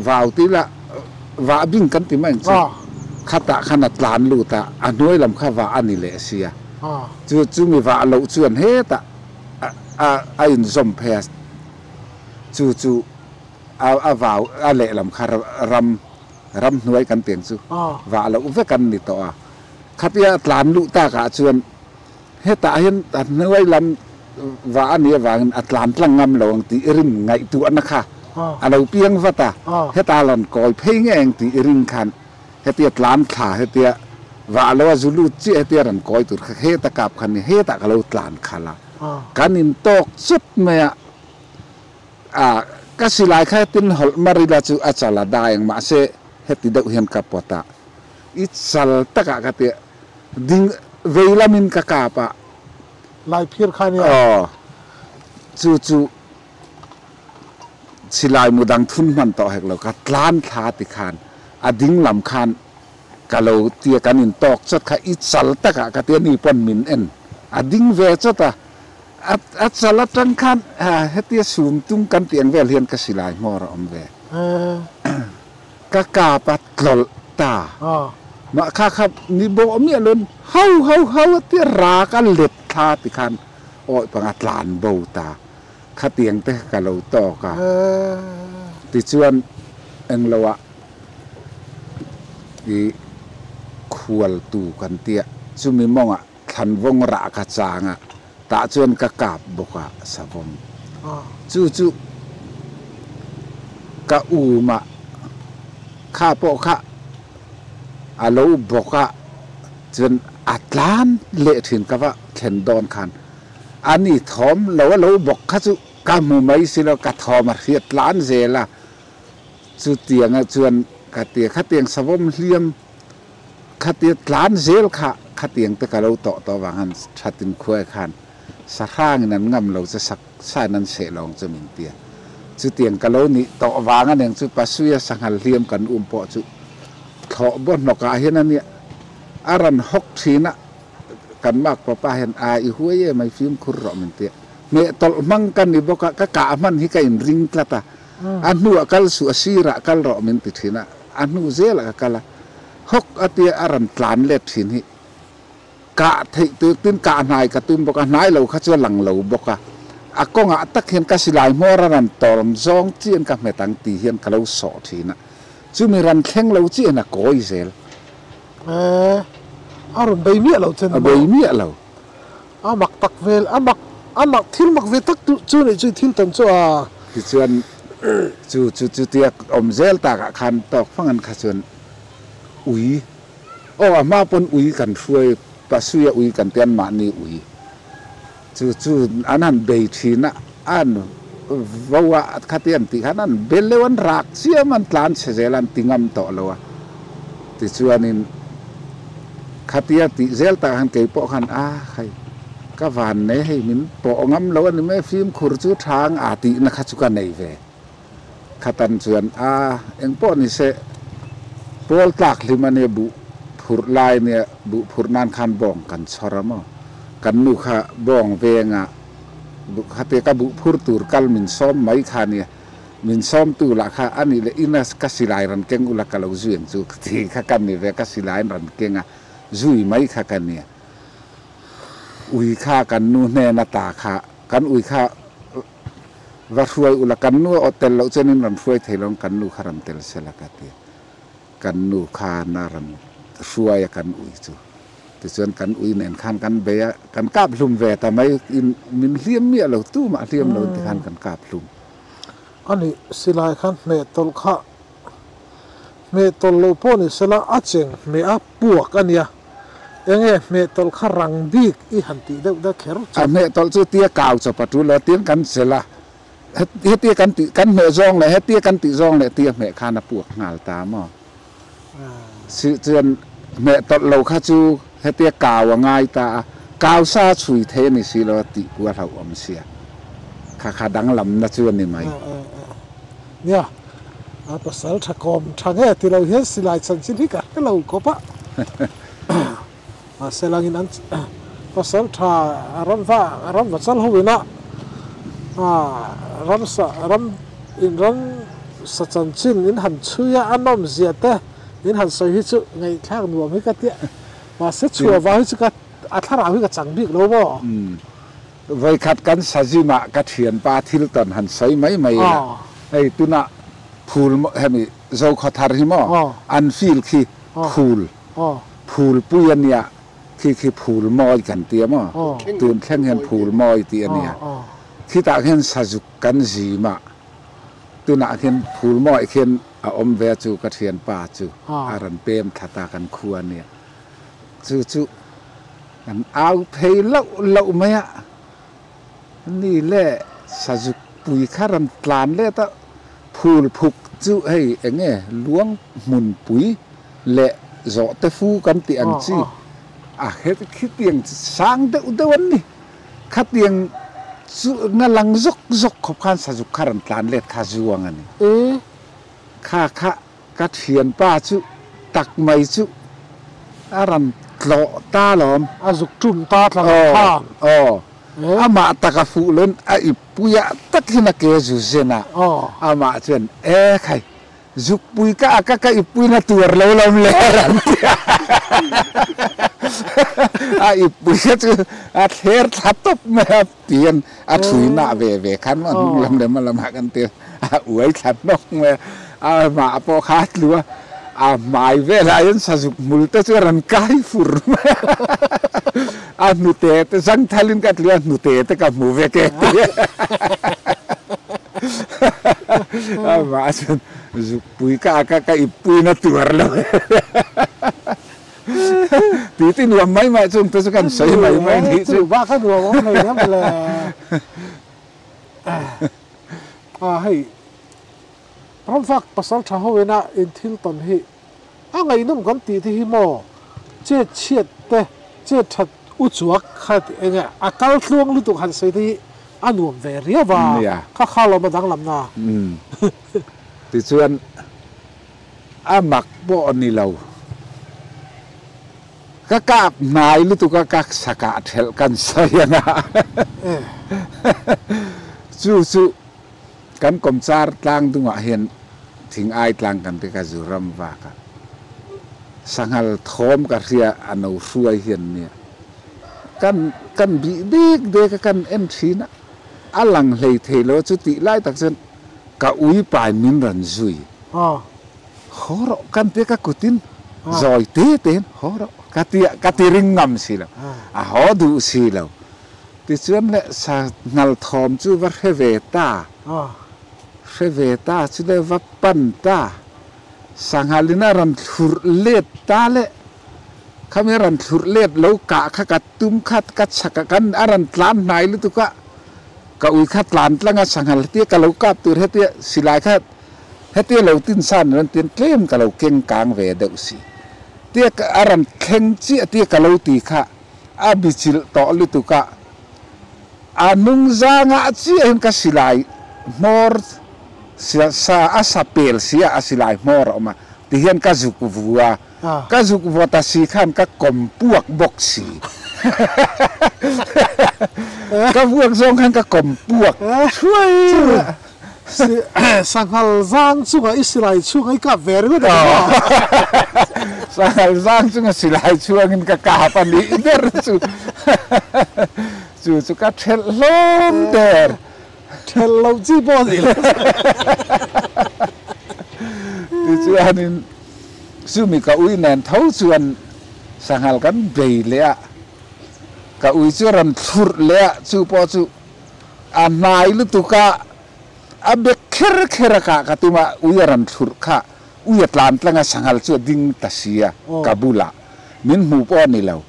vau tih lah vah bing kan ti mai ang chu khatah khan a tlan lut a a hnuai lam kha vah a ni leh sia chu chumi vah loh chuan hetah a a inzawm phei a chu chu a a vau a lehlam kha ram ram hnuai kan ti ang chu vah loh vek an ni tawh a khatia a tlan luh takah chuan hetah hian a hnuai lam vah a nih avangin a tlan tlang ngam lo ang tih i rin ngaihtuahna kha a lo piang vat a heta rawn kawi phei nge ang tih i ring khan hetia tlan thla hetia vah lo a zu lut chiah hetia rawn kawi tur kha heta kap kha ni hetah ka lo tlan khalh a kan intawk chawt mai a a ka silai kha hetin hawlh mar ila chu a chal a dai ang mahse heti deuh hian ka pawt a i chal takah ka tia ding vei lamin ka kap a. Lai phir kha nia. Aw chu chu silai mu dang thun hman tawh hek lo ka tlan thla ti khan a ding lam khan ka lo tia kan in tawk chawt kha i chal takah ka tia ni pawn min en a ding ve chawt a a chal atang khan hetia sum tung kan tih ang vel hian ka silai hmawr a awm ve ka kap a tlawlh ta mah kha kha ni bawh miah lo in hau hau hau a tia rak a let thla ti khan awih panga tlan bo ta khatiang te ka lo tawk a tichuan englo ah. I hual tu kan tia chumi mawngah thlanvawng rah ka chang a, tah chuan ka kap bawk a savawm. Chu chu ka um a, kha pawh kha a lo bawk a, chuan a tlan leh thin ka va thlen dawn khan a ni thawm lo a lo bawk kha chu ka hmu mai si lo, ka thawm a hriat tlan zel a, chutianga chuan ka ti a, khatiang savawm hliam Khatia tlan zel kha khatiang te ka lo tawh tawh avang han thatin khuai khan sahrangin an ngam lo che sak sain an seh lawng che min tia. Chutiang ka lo nih tawh vang a neng chu Pasuia sanghal hliam kan um pawh chu thlawh baw hnawkah hian a nia a rawn hawk thin a, kan mak papa hian a i huai em ai fimkhur rawh min tia. Hmeh tawlh hmang ka ni bawk a, ka kah hman hi ka inring tlat a, a hnuah kal suh a sirah kal rawh min ti thin a. A hnu zelah ka kal a, hawk a tia a rawn tlan let thin hi kah theih tur tin kah hnai ka tum bawk a, hnai lo kha chu a lang lo bawk a, a kawngah tak hian ka silai hmawr a rawn tawm zawng chian ka hmet ang tih hian ka lo sawh thin a, chumi rawn thleng lo chian a kawi zel. Eeh, a rawn bei miah lo che ni maw? A bei miah lo. A mak tak vel, a mak, a mak, thil mak ve tak tu chu nih chu i thil tawn chu a. Tichuan, chu chu chutia awm zel takah khan tawk fang an kha chuan ui, aw a hma pawn ui kan hruai, Pasuia ui kan ti an mahni ui chu chu an han bei thin a, an vo a khatia an tih khan an bel leuh an rak chiam an tlan chhe zel a an ti ngam tawh lo a, tichuanin. Khatia tih zel tak han kei pawh khan a hei ka van nei hei min pawh ngam lo a ni mai fimkhur chu tha ang a tihna kha chu ka nei ve. Khatan chuan a eng pawh ni se pawl tlak hlim a nia buh phurh lai nia buh phurh nan khan bawng kan chhawr a maw kan nu kha bawng venga buh khatia ka buh phur tur kal min sawm mai kha nia. Min sawmtu lah kha a nih leh ina ka silai rawn keng ula ka lo zui ang chu ti kha ka ni ve, ka silaiin rawn keng a, zui mai kha ka nia. Ui kha kan nu hnen a ta kha, kan ui kha va hruai ula, kan nu a aw tel loh chuanin rawn hruai thei lo ang, kan nu kha rawn tel sela ka ti a. Kan nu khan a rawn hruai a kan ui chu. Tichuan kan ui nen khan kan bei a, kan kap hlum ve ta mai, min hliam miah lo, tumah hliam lo in tikhan kan kap hlum. A nih silai khan hmeh tawlh kha hmeh tawlh loh pawh ni sela a cheng hmeh a puak a nia. Enge hmeh tawlh kha rang bik i han tih deuh deuh kher chu. A hmeh tawlh chu tia kau chawp a tul lo, tin kan chelh a, hetia kan tih kan hmeh zawng leh hetia kan tih zawng leh tia hmeh khan a puak nghal ta maw? Si chuan hmeh tawlh lo kha chu hetia kau a ngai ta a, kau sa a chhui thei a ni si lo a tih pawh a hlauhawm sia, kha kha danglamna chu a ni mai. Nia, a pasal tha kawm tha nge ti lo hian silai chanchin hi ka hre lo khawp a. Mahse langin an pasal tha ramva ramva chal ho ina ramsa ram in ram sa chanchin in han chhui a a nawm zia te in han sawi hi chu ngaihthlak nuam hi ka tia mahse chhuah vang hi chu ka a thlarau hi ka chang bik lo maw. Vawikhat kan sazimah ka thianpa thil tawn han sawi mai mai ila hei tunah phul hemi Zokhawthar hi maw an field khi phul Phulpui a nia, khi khi phul mawi kan ti a maw? Tun thleng hian phul mawi tih a nia. Khitah khian sazuk kan zim a, tunah khian phul mawiah khian a awm ve a chu ka thianpa chu a rawn pem thla ta kan khua a nia. Chu chu kan au phei loh loh mai a, ni le sazuk pui kha rawn tlan let a, phul phuk chu hei eng nge luang hmun pui leh zawhte fu kan tih ang chi a khitiang sang deuh deuh an ni. Khatiang chu nga lang zawk zawk khawp khan sazuk kha rawn tlan let kha zuang a ni. Kha kha ka thianpa chu tak mai chu a rawn tlawh ta lawm. A zuk tum ta tlang khan. Aw, amah tak a fuh lun a ip puiah tak hian a ke zu zen a, amah chuan e khai Zukpui ka a ka ka ippuina tuar lo lam le ran ti a, a ippui kha chu a thler thla tawp mai a tihian a thui nah ve ve khan maw hnung lam leh hma lamah kan ti a uai thla hnawk mai a, amah pawh kha a tlu a, A hmai velah hian sazuk hmul te chu a rawn kai fur mai a, a hnute te zangthalin ka tlu a, hnute te ka hmu vek e ti a. Amah chuan zukpui ka ak a, ka ippuina tuar lo e ti ti nuam mai mai chung te chu kan sawi mai mai nih chu. Chu bak a nuam awm hlei em le. A hei. Ramfak pasal tha ho ina in thil tawn hi a ngaihnawm kan tih te hi maw chet chhiat te chet that u chuak kha tih enge a kal tluang lutuk han sawi te hi a nuam ve riau a kha kha lawm a danglam na. Tichuan a mak pawh a ni lo. Ka kap hnai lutuk a ka sakah thelh kan sawi ang a. Chu chu. Kan kawmchar tlang dungah hian thing ai tlang kan ti ka zu ram vak a, sanghal thawm ka hria a no hruai hian nia kan kan bih dek dek a kan en thin a, a lang hlei thei lo a chu tih lai tak chuan ka ui pai min rawn zui haw rawh kan tia ka kutin zawi te te hian haw rawh ka tia ka ti ring ngam si lo a haw duh si lo. Tichuan le sanghal thawm chu va hre ve ta, hre ve ta chu le va pan ta, sanghalin a rawn thlurh let ta le, khami a rawn thlurh let lo kah kha ka tum kha ka chhak ah khan a rawn tlan hnai lutuk a, ka ui kha tlan tlang a sanghal hetia ka lo kap tur hetia silai kha hetia lo tin san rawn tin tlem ka lo keng kang ve deuh si, tia a rawn thleng chiah tia ka lo ti kha. A bichilh tawh lutuk a, a nung zangah chiahin ka silai hmawr sa a sa pel si a, a silai hmawr a awm a, tihian ka zuk vu a, ka zuk vua ta si khan ka kawm puak bawk si. Ka vuak zawng khan ka kawm puak thuai a. Sanghal zang chunga i silai chhunga i kap ve ringawt a ni maw? Sanghal zang chunga silai chhuangin ka kap a nih ber chu. Chu chu ka thelh hlawm der. Thelh loh chi pawh a ni lo. Tichuanin chumi ka ui nen tho chuan sanghal kan bei leh a, ka ui chu a rawn thlurh leh a, chu pawh chu A hnai lutuk a, a bek kher kher a kah ka tum a, ui a rawn thlurh kha, ui a tlan tlang a, sanghal chu a ding ta si a, ka bulah min hmuh pawh a ni lo.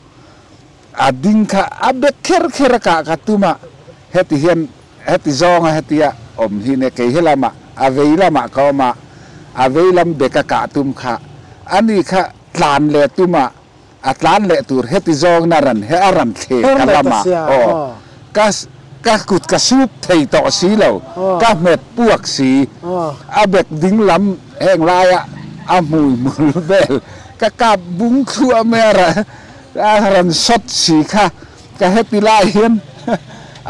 A ding kha a bek kher kher a kah ka tum a, heti hian heti zawnga hetia awm hi nia, kei helamah a vei lamah ka awm a, a vei lam bek a kah tum kha, ani kha tlan leh tum a, A tlan leh tur heti zawng na ran he a ran thle ka lam a, aw, ka ka kut ka sup thei tawh si lo, ka hmet puak si, a bek ding lam heng laia a hmui hmul vel ka kap bung thluah mai a a rawn sawt si kha ka heti lai hian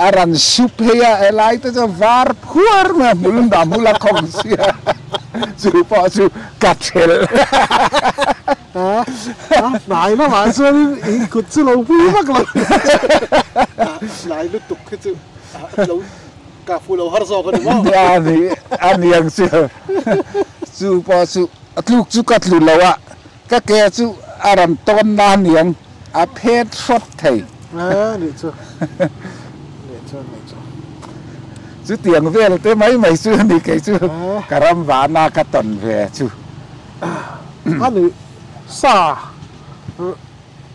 a rawn sup hei a, helai te chu var phuar mai a hmul a hmul a khawng sia chu pawh chu ka thelh. A hnai lamah chuanin i kut chu lo pui vak lo. Hnai lutuk khi chu lo kah fuh lo har zawk a ni maw? A ni, a ni ang chu. Chu pawh chu a tluk chu ka tlu lo a, ka ke chu a rawn tawn na aniang a phet hrawt thei. A nih chu, nih chu, nih chu. Chutiang vel te mai mai chu a ni kei chu ka ram vahna ka tawn ve chu. A nih sa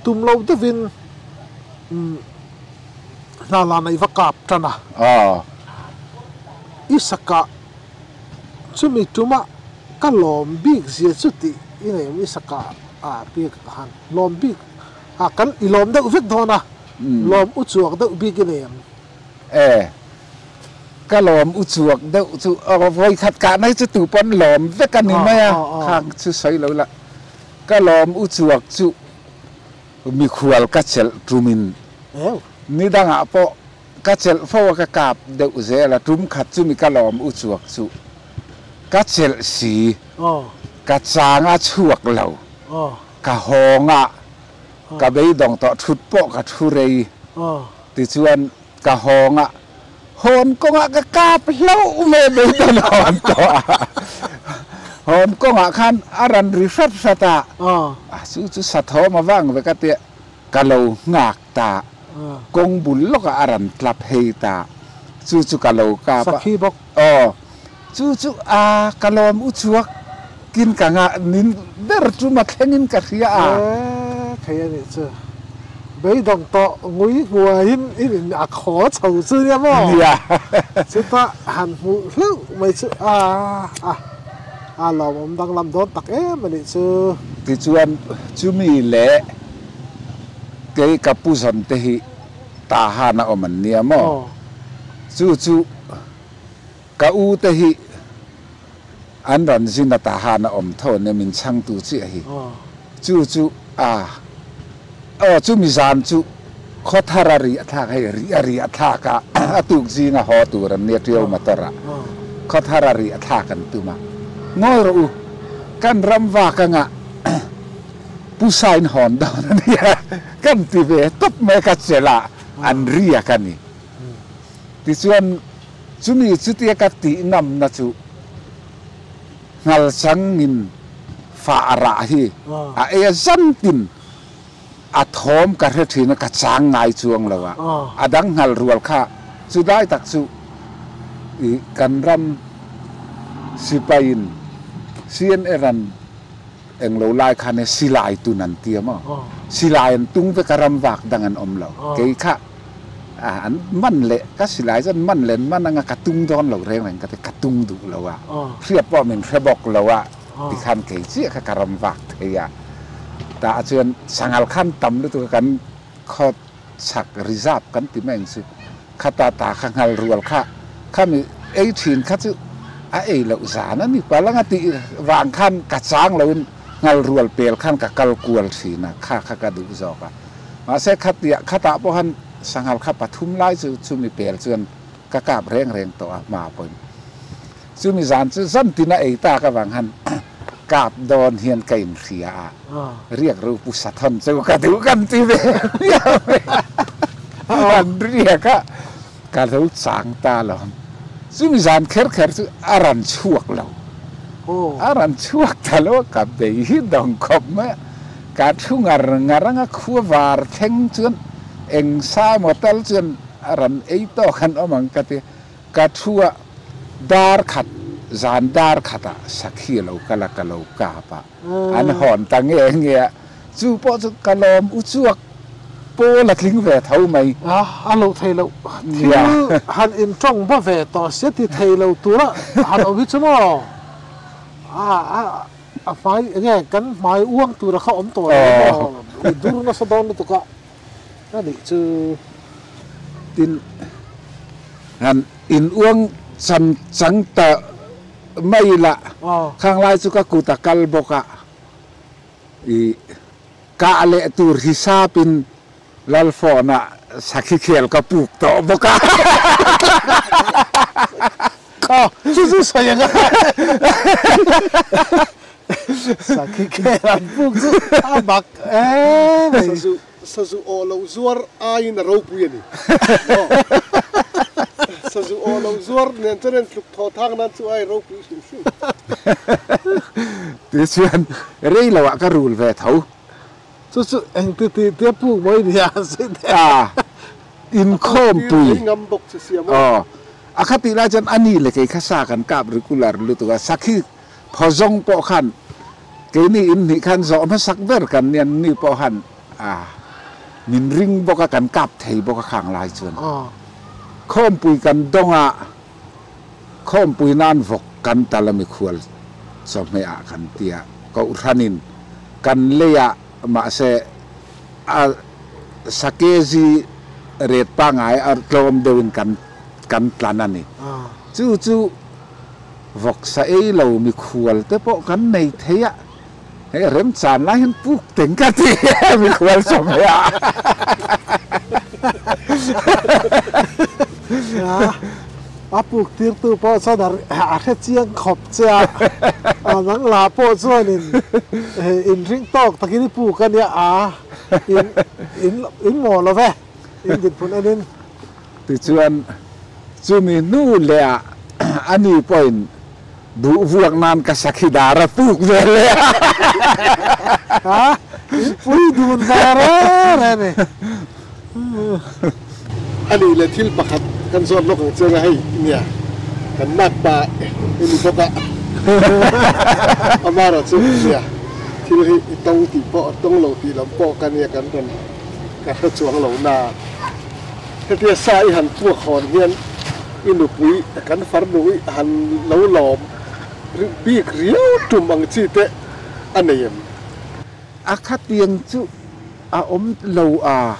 tum lo deuhin hna la neih va kap tan a. I sakah chumi tuma ka lawm bik zia chu tih i nei awm i sakah ah bik han lawm bik ah kan i lawm deuh vek dawn a lawm u chuak deuh bik i nei ang. E. Ka lawm u chuak deuh chu vawi khat kah mai chu tu pawn lawm vek a ni mai a, khang chu sawi lo la. Ka lawm u chuak chu mikhual ka chelh tumin ni dangah pawh ka chelh fo a ka kap deuh zel a, tum khat chu mi ka lawm u chuak chu ka chelh si, ka chang a chhuak lo, ka hawng a, ka beidawng tawh thut pawh ka thu rei tichuan Ka hawng a, hawn kawngah ka kap hlauh mai a beidawng hawn tawh a. Hawn kawngah khan a rawn ri hrat hrat a, chu chu sathawm a vang vek a tia ka lo nghak ta, kawng bul lawkah a rawn tla phei ta, chu chu ka lo kap a, aw chu chu a ka lawm u chhuak kin ka ngah nin ber chu ma thlengin ka hria a. Thei a nih chu. Beidawng tawh ngui hmuaiin in in a khaw chho chu nia maw? Nia. Chutah han hmuh hlauh mai chu a a a lawmawm danglam dawn tak em a nih chu. Tichuan chumi leh kei ka pu zawn te hi Tahan a awm an nia maw? Chu chu ka u te hi an rawn zin a Tahan a awm tho ania min chhangtu chiah hi. Chu chu a aw chumi zan chu khaw thar a rih thlak hei rih a rih thlak a a tuk zinga haw tur an nia Tiau motor ah khaw thar a rih thlak an tum a ngawi rawh u kan ram vak anga Pu Sain hawn dawn a nia kan ti ve tawp mai ka chelh ah an riak a ni. Tichuan chumi chutia ka tih ngamna chu Nghalchangin fah rah hi a ei a zantin a thawm ka hre thin a, ka chang ngai chuang lo a, a dang nghal rual kha chu dai tak chu i kan ram sipaiin CNA ran englo lai khan e silai tun an ti a maw? Silai an tung vek a, ram vak dang an awm lo. Kei kha an man leh ka silai chu an man leh an man anga ka tung dawn lo reng reng ka ti, ka tung duh lo a, hriat pawh min hre bawk lo a tikhan kei chiah kha ka ram vak thei a. Tah chuan sanghal khan tam lutuk a kan khaw chhak reserve kan ti mai ang chu, khata ta kha nghal rual kha khami ei thin kha chu a ei loh zan a ni palh anga tih vang khan ka chang loin nghal rual pel khan ka kal kual thin a, kha kha ka duh zawk a. Mahse khatiah khatah pawh khan sanghal kha pathum lai chu chumi pel chuan ka kap reng reng tawh a hma pawhin. Chumi zan chu zan tin a ei tak avang khan kap dawn hian ka inhria a, riak ru pu Sathawn chu ka duh kan ti ve miau mai a, an riak a, ka lo chang ta lo. Chumi zan kher kher chu a rawn chhuak lo, a rawn chhuak ta lo a, ka bei hi dawng khawp mai a, ka thu ngar ngar anga khua var thleng chuan eng sa emaw tal chuan a rawn ei tawk an awm ang ka ti. Ka thu a, dar khat, zan dar khatah sakhi a lo kal a, ka lo kap a, an hawn ta nge nge a, chu pawh chu ka lawm u chuak pawl a tling ve tho mai. A, a lo thei loh thil han intawng ba ve tawh sia ti thei lo tura han awm hi chu maw? A, a, a hmai enge kan hmai uang tura kha awm tawh lo maw? I dur nasa dawn lutuk a. A nih chu. Tin, han in uang chan chang ta mai la, khang lai chu ka kut a kal bawk a, i kah leh tur hisapin Lalfawna sakhi khel ka puk tawh bawk a. Aw, chu chu sawi ang a. Sakhi khel an puk chu a mak em mai. Sazu sazu aw lo zuar aiin a ropui a ni. Sazu aw lo zuar nen chuan en tluk thaw thak nan chu ai ropui hrim hrim. Tichuan rei lo ah ka rul ve tho. Chu chu eng ti tih tia puk mai nia zet e. A inkhawmpui. Ei ngam bawk che sia maw. Aw a kha tih lai chuan a ni le kei kha sa kan kap regular lutuk a sakhi Phaw zawng pawh khan keini in hnih khan zawh hmasak ber kan nia ni pawh khan a min ring bawk a kan kap thei bawk a khang lai chuan khawmpui kan dawng a khawmpui nan vawk kan tal a mikhual chawhmeh ah kan tia kohhranin kan lei ah mahse a sakezi ret pangai a tlawm deuhin kan kan tlan a ni chu chu. Vawksa ei lo mikhual te pawh kan nei thei a, hei remchan lai hian puk teng ka ti mikhual sawm hei a. A puk tirtu pawh chuan a hre chiang khawp che a, a nang lah pawh chuanin inring tawk takin i puk a nia a, in maw lo ve, in dinhmun enin. Tichuan, chumi hnu leh ah ani pawhin Duh vuak nan ka sakhi dar a puk ve le a. A in pui dun ve reng reng ni. A nih leh thil pakhat kan zawt lawk ang che nga hei nia kan nak pa i ni bawk a amarawh chu nia thil hi i tawng tih pawh a tawng lo tih lam pawh ka nia kan rawn ka hre chuang lo na hetia sa i han puak hawn hian i nupui kan farnu i han lo lawm bik riau tum ang chi te a nei em? A khatiang chu a awm lo a,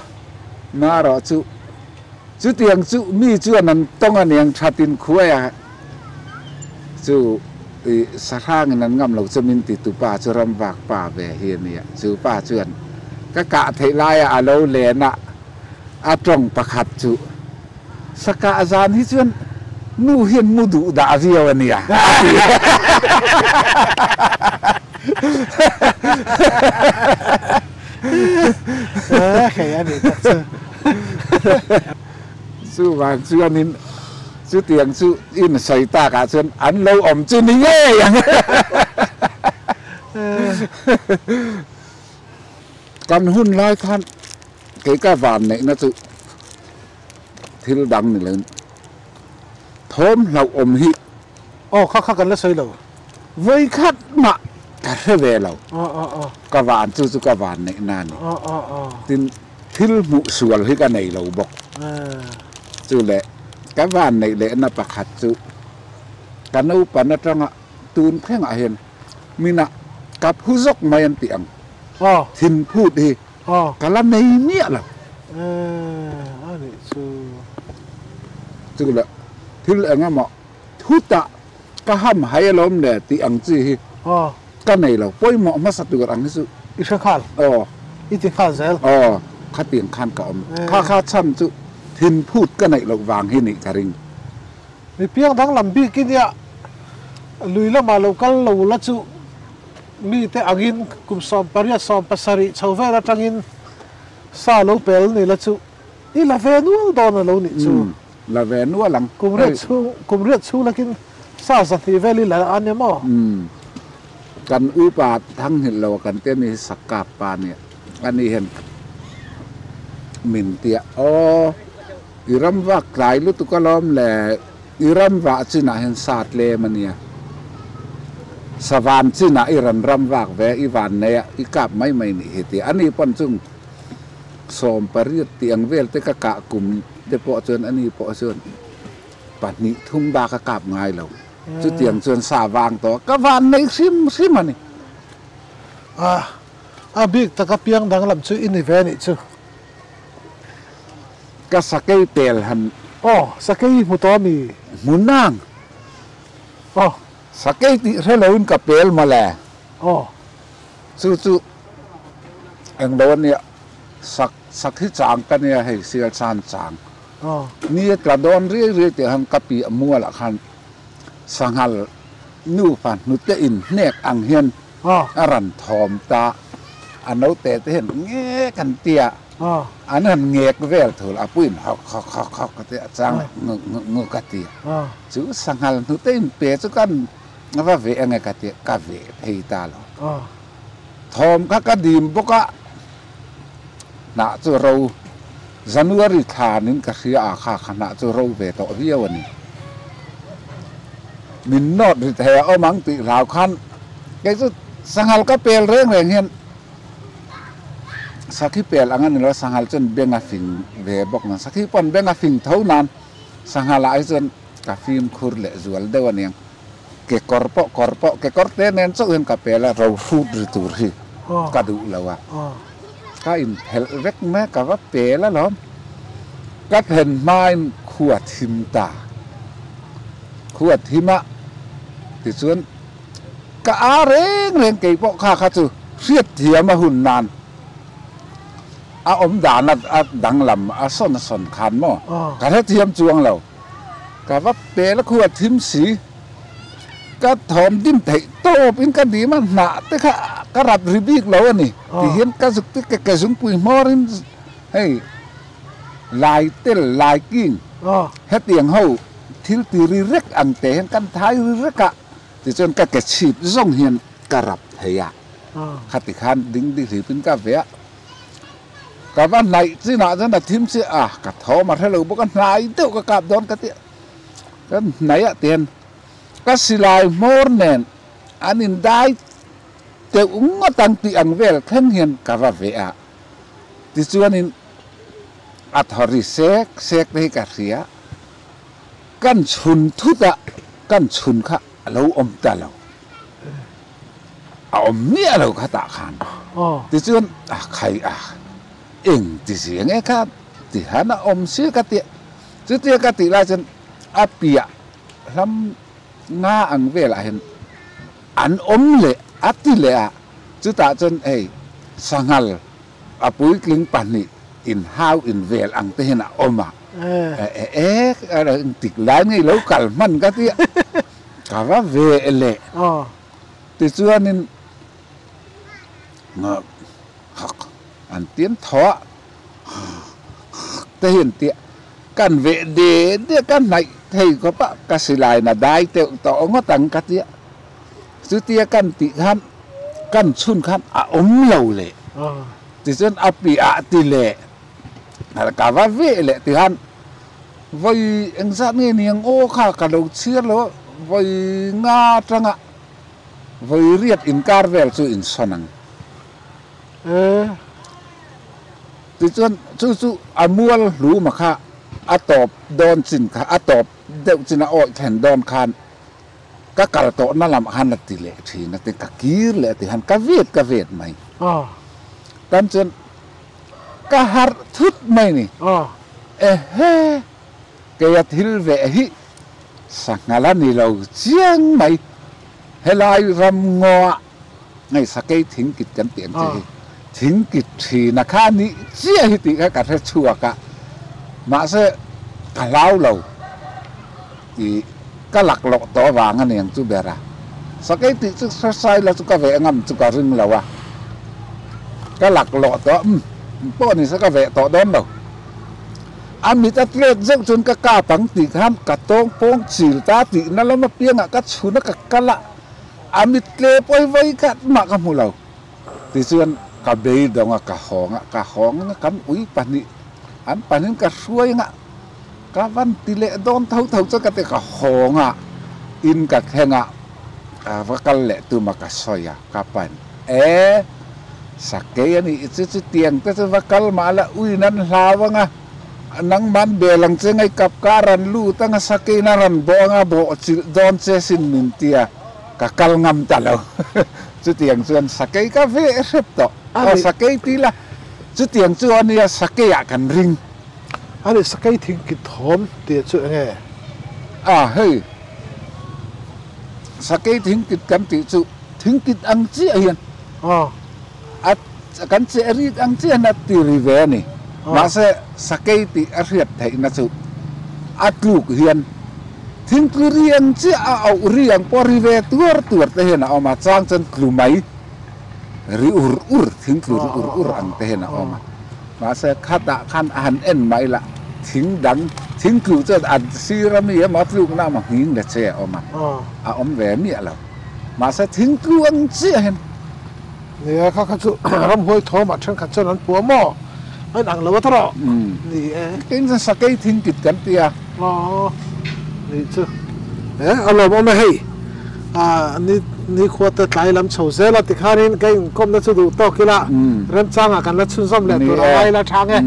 marawh chu chutiang chu mi chuan an tawng aniang thatin khuai a chu i sahrangin an ngam lo chu min ti tu pa chu ramvak pa ve hi a nia, chu pa chuan ka kah theih laia a lo len a. A tawng pakhat chu sakah zan hi chuan nu hian mu duh dah viau a nia a ti. Hei a nih tak chu. Chuvang chuanin chutiang chu in sawi takah chuan an lo awm chu ni ngei ang. Kan hun lai khan Kei ka van neihna chu thil dang ni loin thawm hlauh awm hi. Aw kha kha kan la sawi lo. Vawi khat mah ka hre ve lo. Ka van chu chu ka van neihna a ni. Tin thil hmuh sual hi ka nei lo bawk. Chu leh ka van neih lehna pakhat chu ka naupan atanga tun thlengah hian minah ka phu zawk mai an tih ang. Thinphut hi. Ka la nei miah lo. A nih chu. Chu le thil eng emaw thutah ka ham hai alawm le tih ang chi hi ka nei lo. Pawimawh hmasa tur ang hi chu. I hre nghal. Aw. I ti nghal zel. Aw, khatiang khan ka awm. Kha kha chhan chu thinphut ka neih loh vang hi nih ka ring. Mi piang danglam bik i nia lui lamah lo kal lo la chu. Mite angin kum 18 17 chho vel atangin sa lo pel ni la chu i la ve nual dawn a lo nih chu. Umm, la ve nual ang. Kum riat chhung, kum riat chhung lakin sa 200 vel i la a nia maw? Umm, kan upa thanghilh lo a kan te mi hi Sakap pa nia, ani hian min tia aw i ram vak tlai lutuk alawm le. I ram vah chinah hian sa tlem a nia. Savan chinah i rawn ram vak ve, i van nei a, i kap mai mai nih hi ti. Ani pawn chung 18 tih ang vel te ka kah kum te pawh chuan ani pawh chuan pahnih thum bak a kap ngai lo. Chutiang chuan sa vang tawh a, ka van nei hrim hrim a ni. A, a bik taka piang danglam chu i ni ve nih chu. Ka sakei pel han. Aw, sakei hmu tawh ami? Hmu nang. Aw. Sakei tih hre loin ka pel mawle. Aw. Chu chu englo a nia, sak sak hi chang ka nia hei sial chan chang. Aw. Ni a tla dawn riai riai tih khan ka piah mualah khan sanghal nufa hnute in hnek ang hian a rawn thawm ta. A naute te hian nge kan tia. An han ngek vel thul a puiin hawk hawk hawk hawk ka ti a chang leh nguk nguk nguk ka ti a. Chu sanghal hnute in pe chu kan va veh ange ka ti a, ka veh phei ta lo. Thawm kha ka dim bawk a, hnah chu ro January thlanin ka hria a kha kha hnah chu ro ve tawh viau a ni. Min nawt ri thei a awm ang tih hlau khan kei chu sanghal ka pel reng reng hian Sakhi pel ang a ni lo, sanghal chuan beng a fing ve bawk nan. Sakhi pawn beng a fing tho nan sanghal ah hi chuan ka fimkhur leh zual deuh a niang. Kekawr pawh kawr pawh kekawr te nen chauh hian ka pel a, ro hrut ri tur hi ka duh lo a. Ka inphelh vek mai a, ka va pel alawm. Ka thlen hmain khua thim ta. Khua thim a tichuan. Ka a reng reng kei pawh kha kha chu hriat thiam a hun nan a awm dan a danglam a sawn a sawn khan maw ka hrethiam chuang lo. Ka va pel a khu a thim si ka thawm dim theih tawp in ka dim a hnah te kha ka rat ri bik lo a ni ti hian ka zuk te ke zungpui hmawr in hei lai tel lai king hetiang ho thil ti ri rek ang te hian kan thai ri rek a. Tichuan ka ke chhip zawng hian ka rap thei a, khati khan ding dihlip in ka ve a. Ka va hnaih chinah chuan a thim chiah a, ka thawm a hre lo bawk a, hnai deuh ka kap dawn ka ti a. Ka hnaih ah tihian ka silai hmawr nen an indai teuh ngawt ang tih ang vel thleng hian ka va ve a. Tichuanin a thaw ri sek sek te hi ka hria. Kan chhun thut a, kan chhun kha a lo awm ta lo. A awm miah lo kha tah khan. Tichuan a khai a, eng ti zia nge kha ti han a awm si ka tia. Chutia ka tih lai chuan a piah hlam nga ang velah hian an awm leh a ti leh a, chutah chuan hei sanghal a puitling pahnih inhau invel ang te hian a awm a, e engtik lai nge ilo kal hman ka tia ka va ve leh tichuanin an tiam thaw a te hi an tia kan veh de de ka hnaih thei khawp a ka silai na dai teuh tawh ngawt ang ka tia chutia kan tih khan kan chhun khan a awm lo leh tichuan a piah ti leh ka va veh leh ti khan vawi engzat nge niang aw kha ka lo chhiar lo a vawi nga atanga vawi riat inkar vel chu insawn ang. Tichuan chu chu a mual hluma kha a tawp dawn chin kha a tawp deuh chin a awih thlen dawn khan ka kal tawhna lamah khan a ti leh thin a ti ka kir leh a ti khan ka vet ka vet mai. Tan chuan ka harh thut mai ni. Ehe keia thil veh hi sanghal a ni lo chiang mai helai ram ngaw ah Hei sakei thingkit kan tih ang che hi thingkit thina kha a nih chiah hi tih kha ka hre chhuak a, mahse ka hlau lo tih ka lak loh tawh avang a ni ang chu ber a, sakei tih chu hre sai la chu ka veh ngam chu ka ring lo a, ka lak loh tawh umm pawh ni se ka veh tawh dawn lo, a mit a tlet zeuh chuan ka kap ang tih khan ka tawng pawng chil ta tihna lam apiangah ka chhun a ka kal a. A mit tle pawi vawi khat mah ka hmu lo. Tichuan ka beidawng a, ka hawng a, ka hawng anga kan ui pahnih an pahnihin ka hruai anga ka van ti leh dawn tho tho chuan ka ti ka hawng a, in ka thleng a, ka va kal leh tum a ka sawi a, ka pan e sakei a nih chu chutiang te chu va kal mah la uiin an hlau anga nangman bel ang che ngei kap ka ran lut anga sakeiin a ran bawh anga bawh chilh dawn che sin min ti a. Ka kal ngam ta lo. Chutiang chuan sakei ka veh hrep tawh. Aw sakei ti la, chutiang chu a nia sakei ah kan ring. A nih sakei thing kit thawm tih chu eng nge? A hei, sakei thing kit kan tih chu thing kit ang chiah hian a kan cheh rik ang chiah hian a ti ri ve a ni. Mahse sakei tih a hriat theihna chu a tluk hian Thingtlu ri ang chiah a auh ri ang pawh ri ve tuar tuar te hian a awm a, chang chuan tlu mai ri ur ur, thingtlu ri ur ur ang te hian a awm a. Mahse khatah khan a han en mai lah thing dang, thingtlu chuan a sir a mi emaw a tlukna emaw nghing le che a awm a, a awm ve miah lo. Mahse thingtlu ang chiah hian. Nia kha kha chu ramhuai thawmah thenkhat chuan an puah maw? A inang lo a ta rawh. Ni e. Tin chuan sakei thingkit kan ti a. Aw ni chu. E a lawmawm e hei. Ah ni ni khua te tlai lam chho zel a tikhanin ka inkawmna chu duh tawk ila remchangah kan la chhunzawm leh tur a ngai la thang e.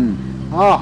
Aw.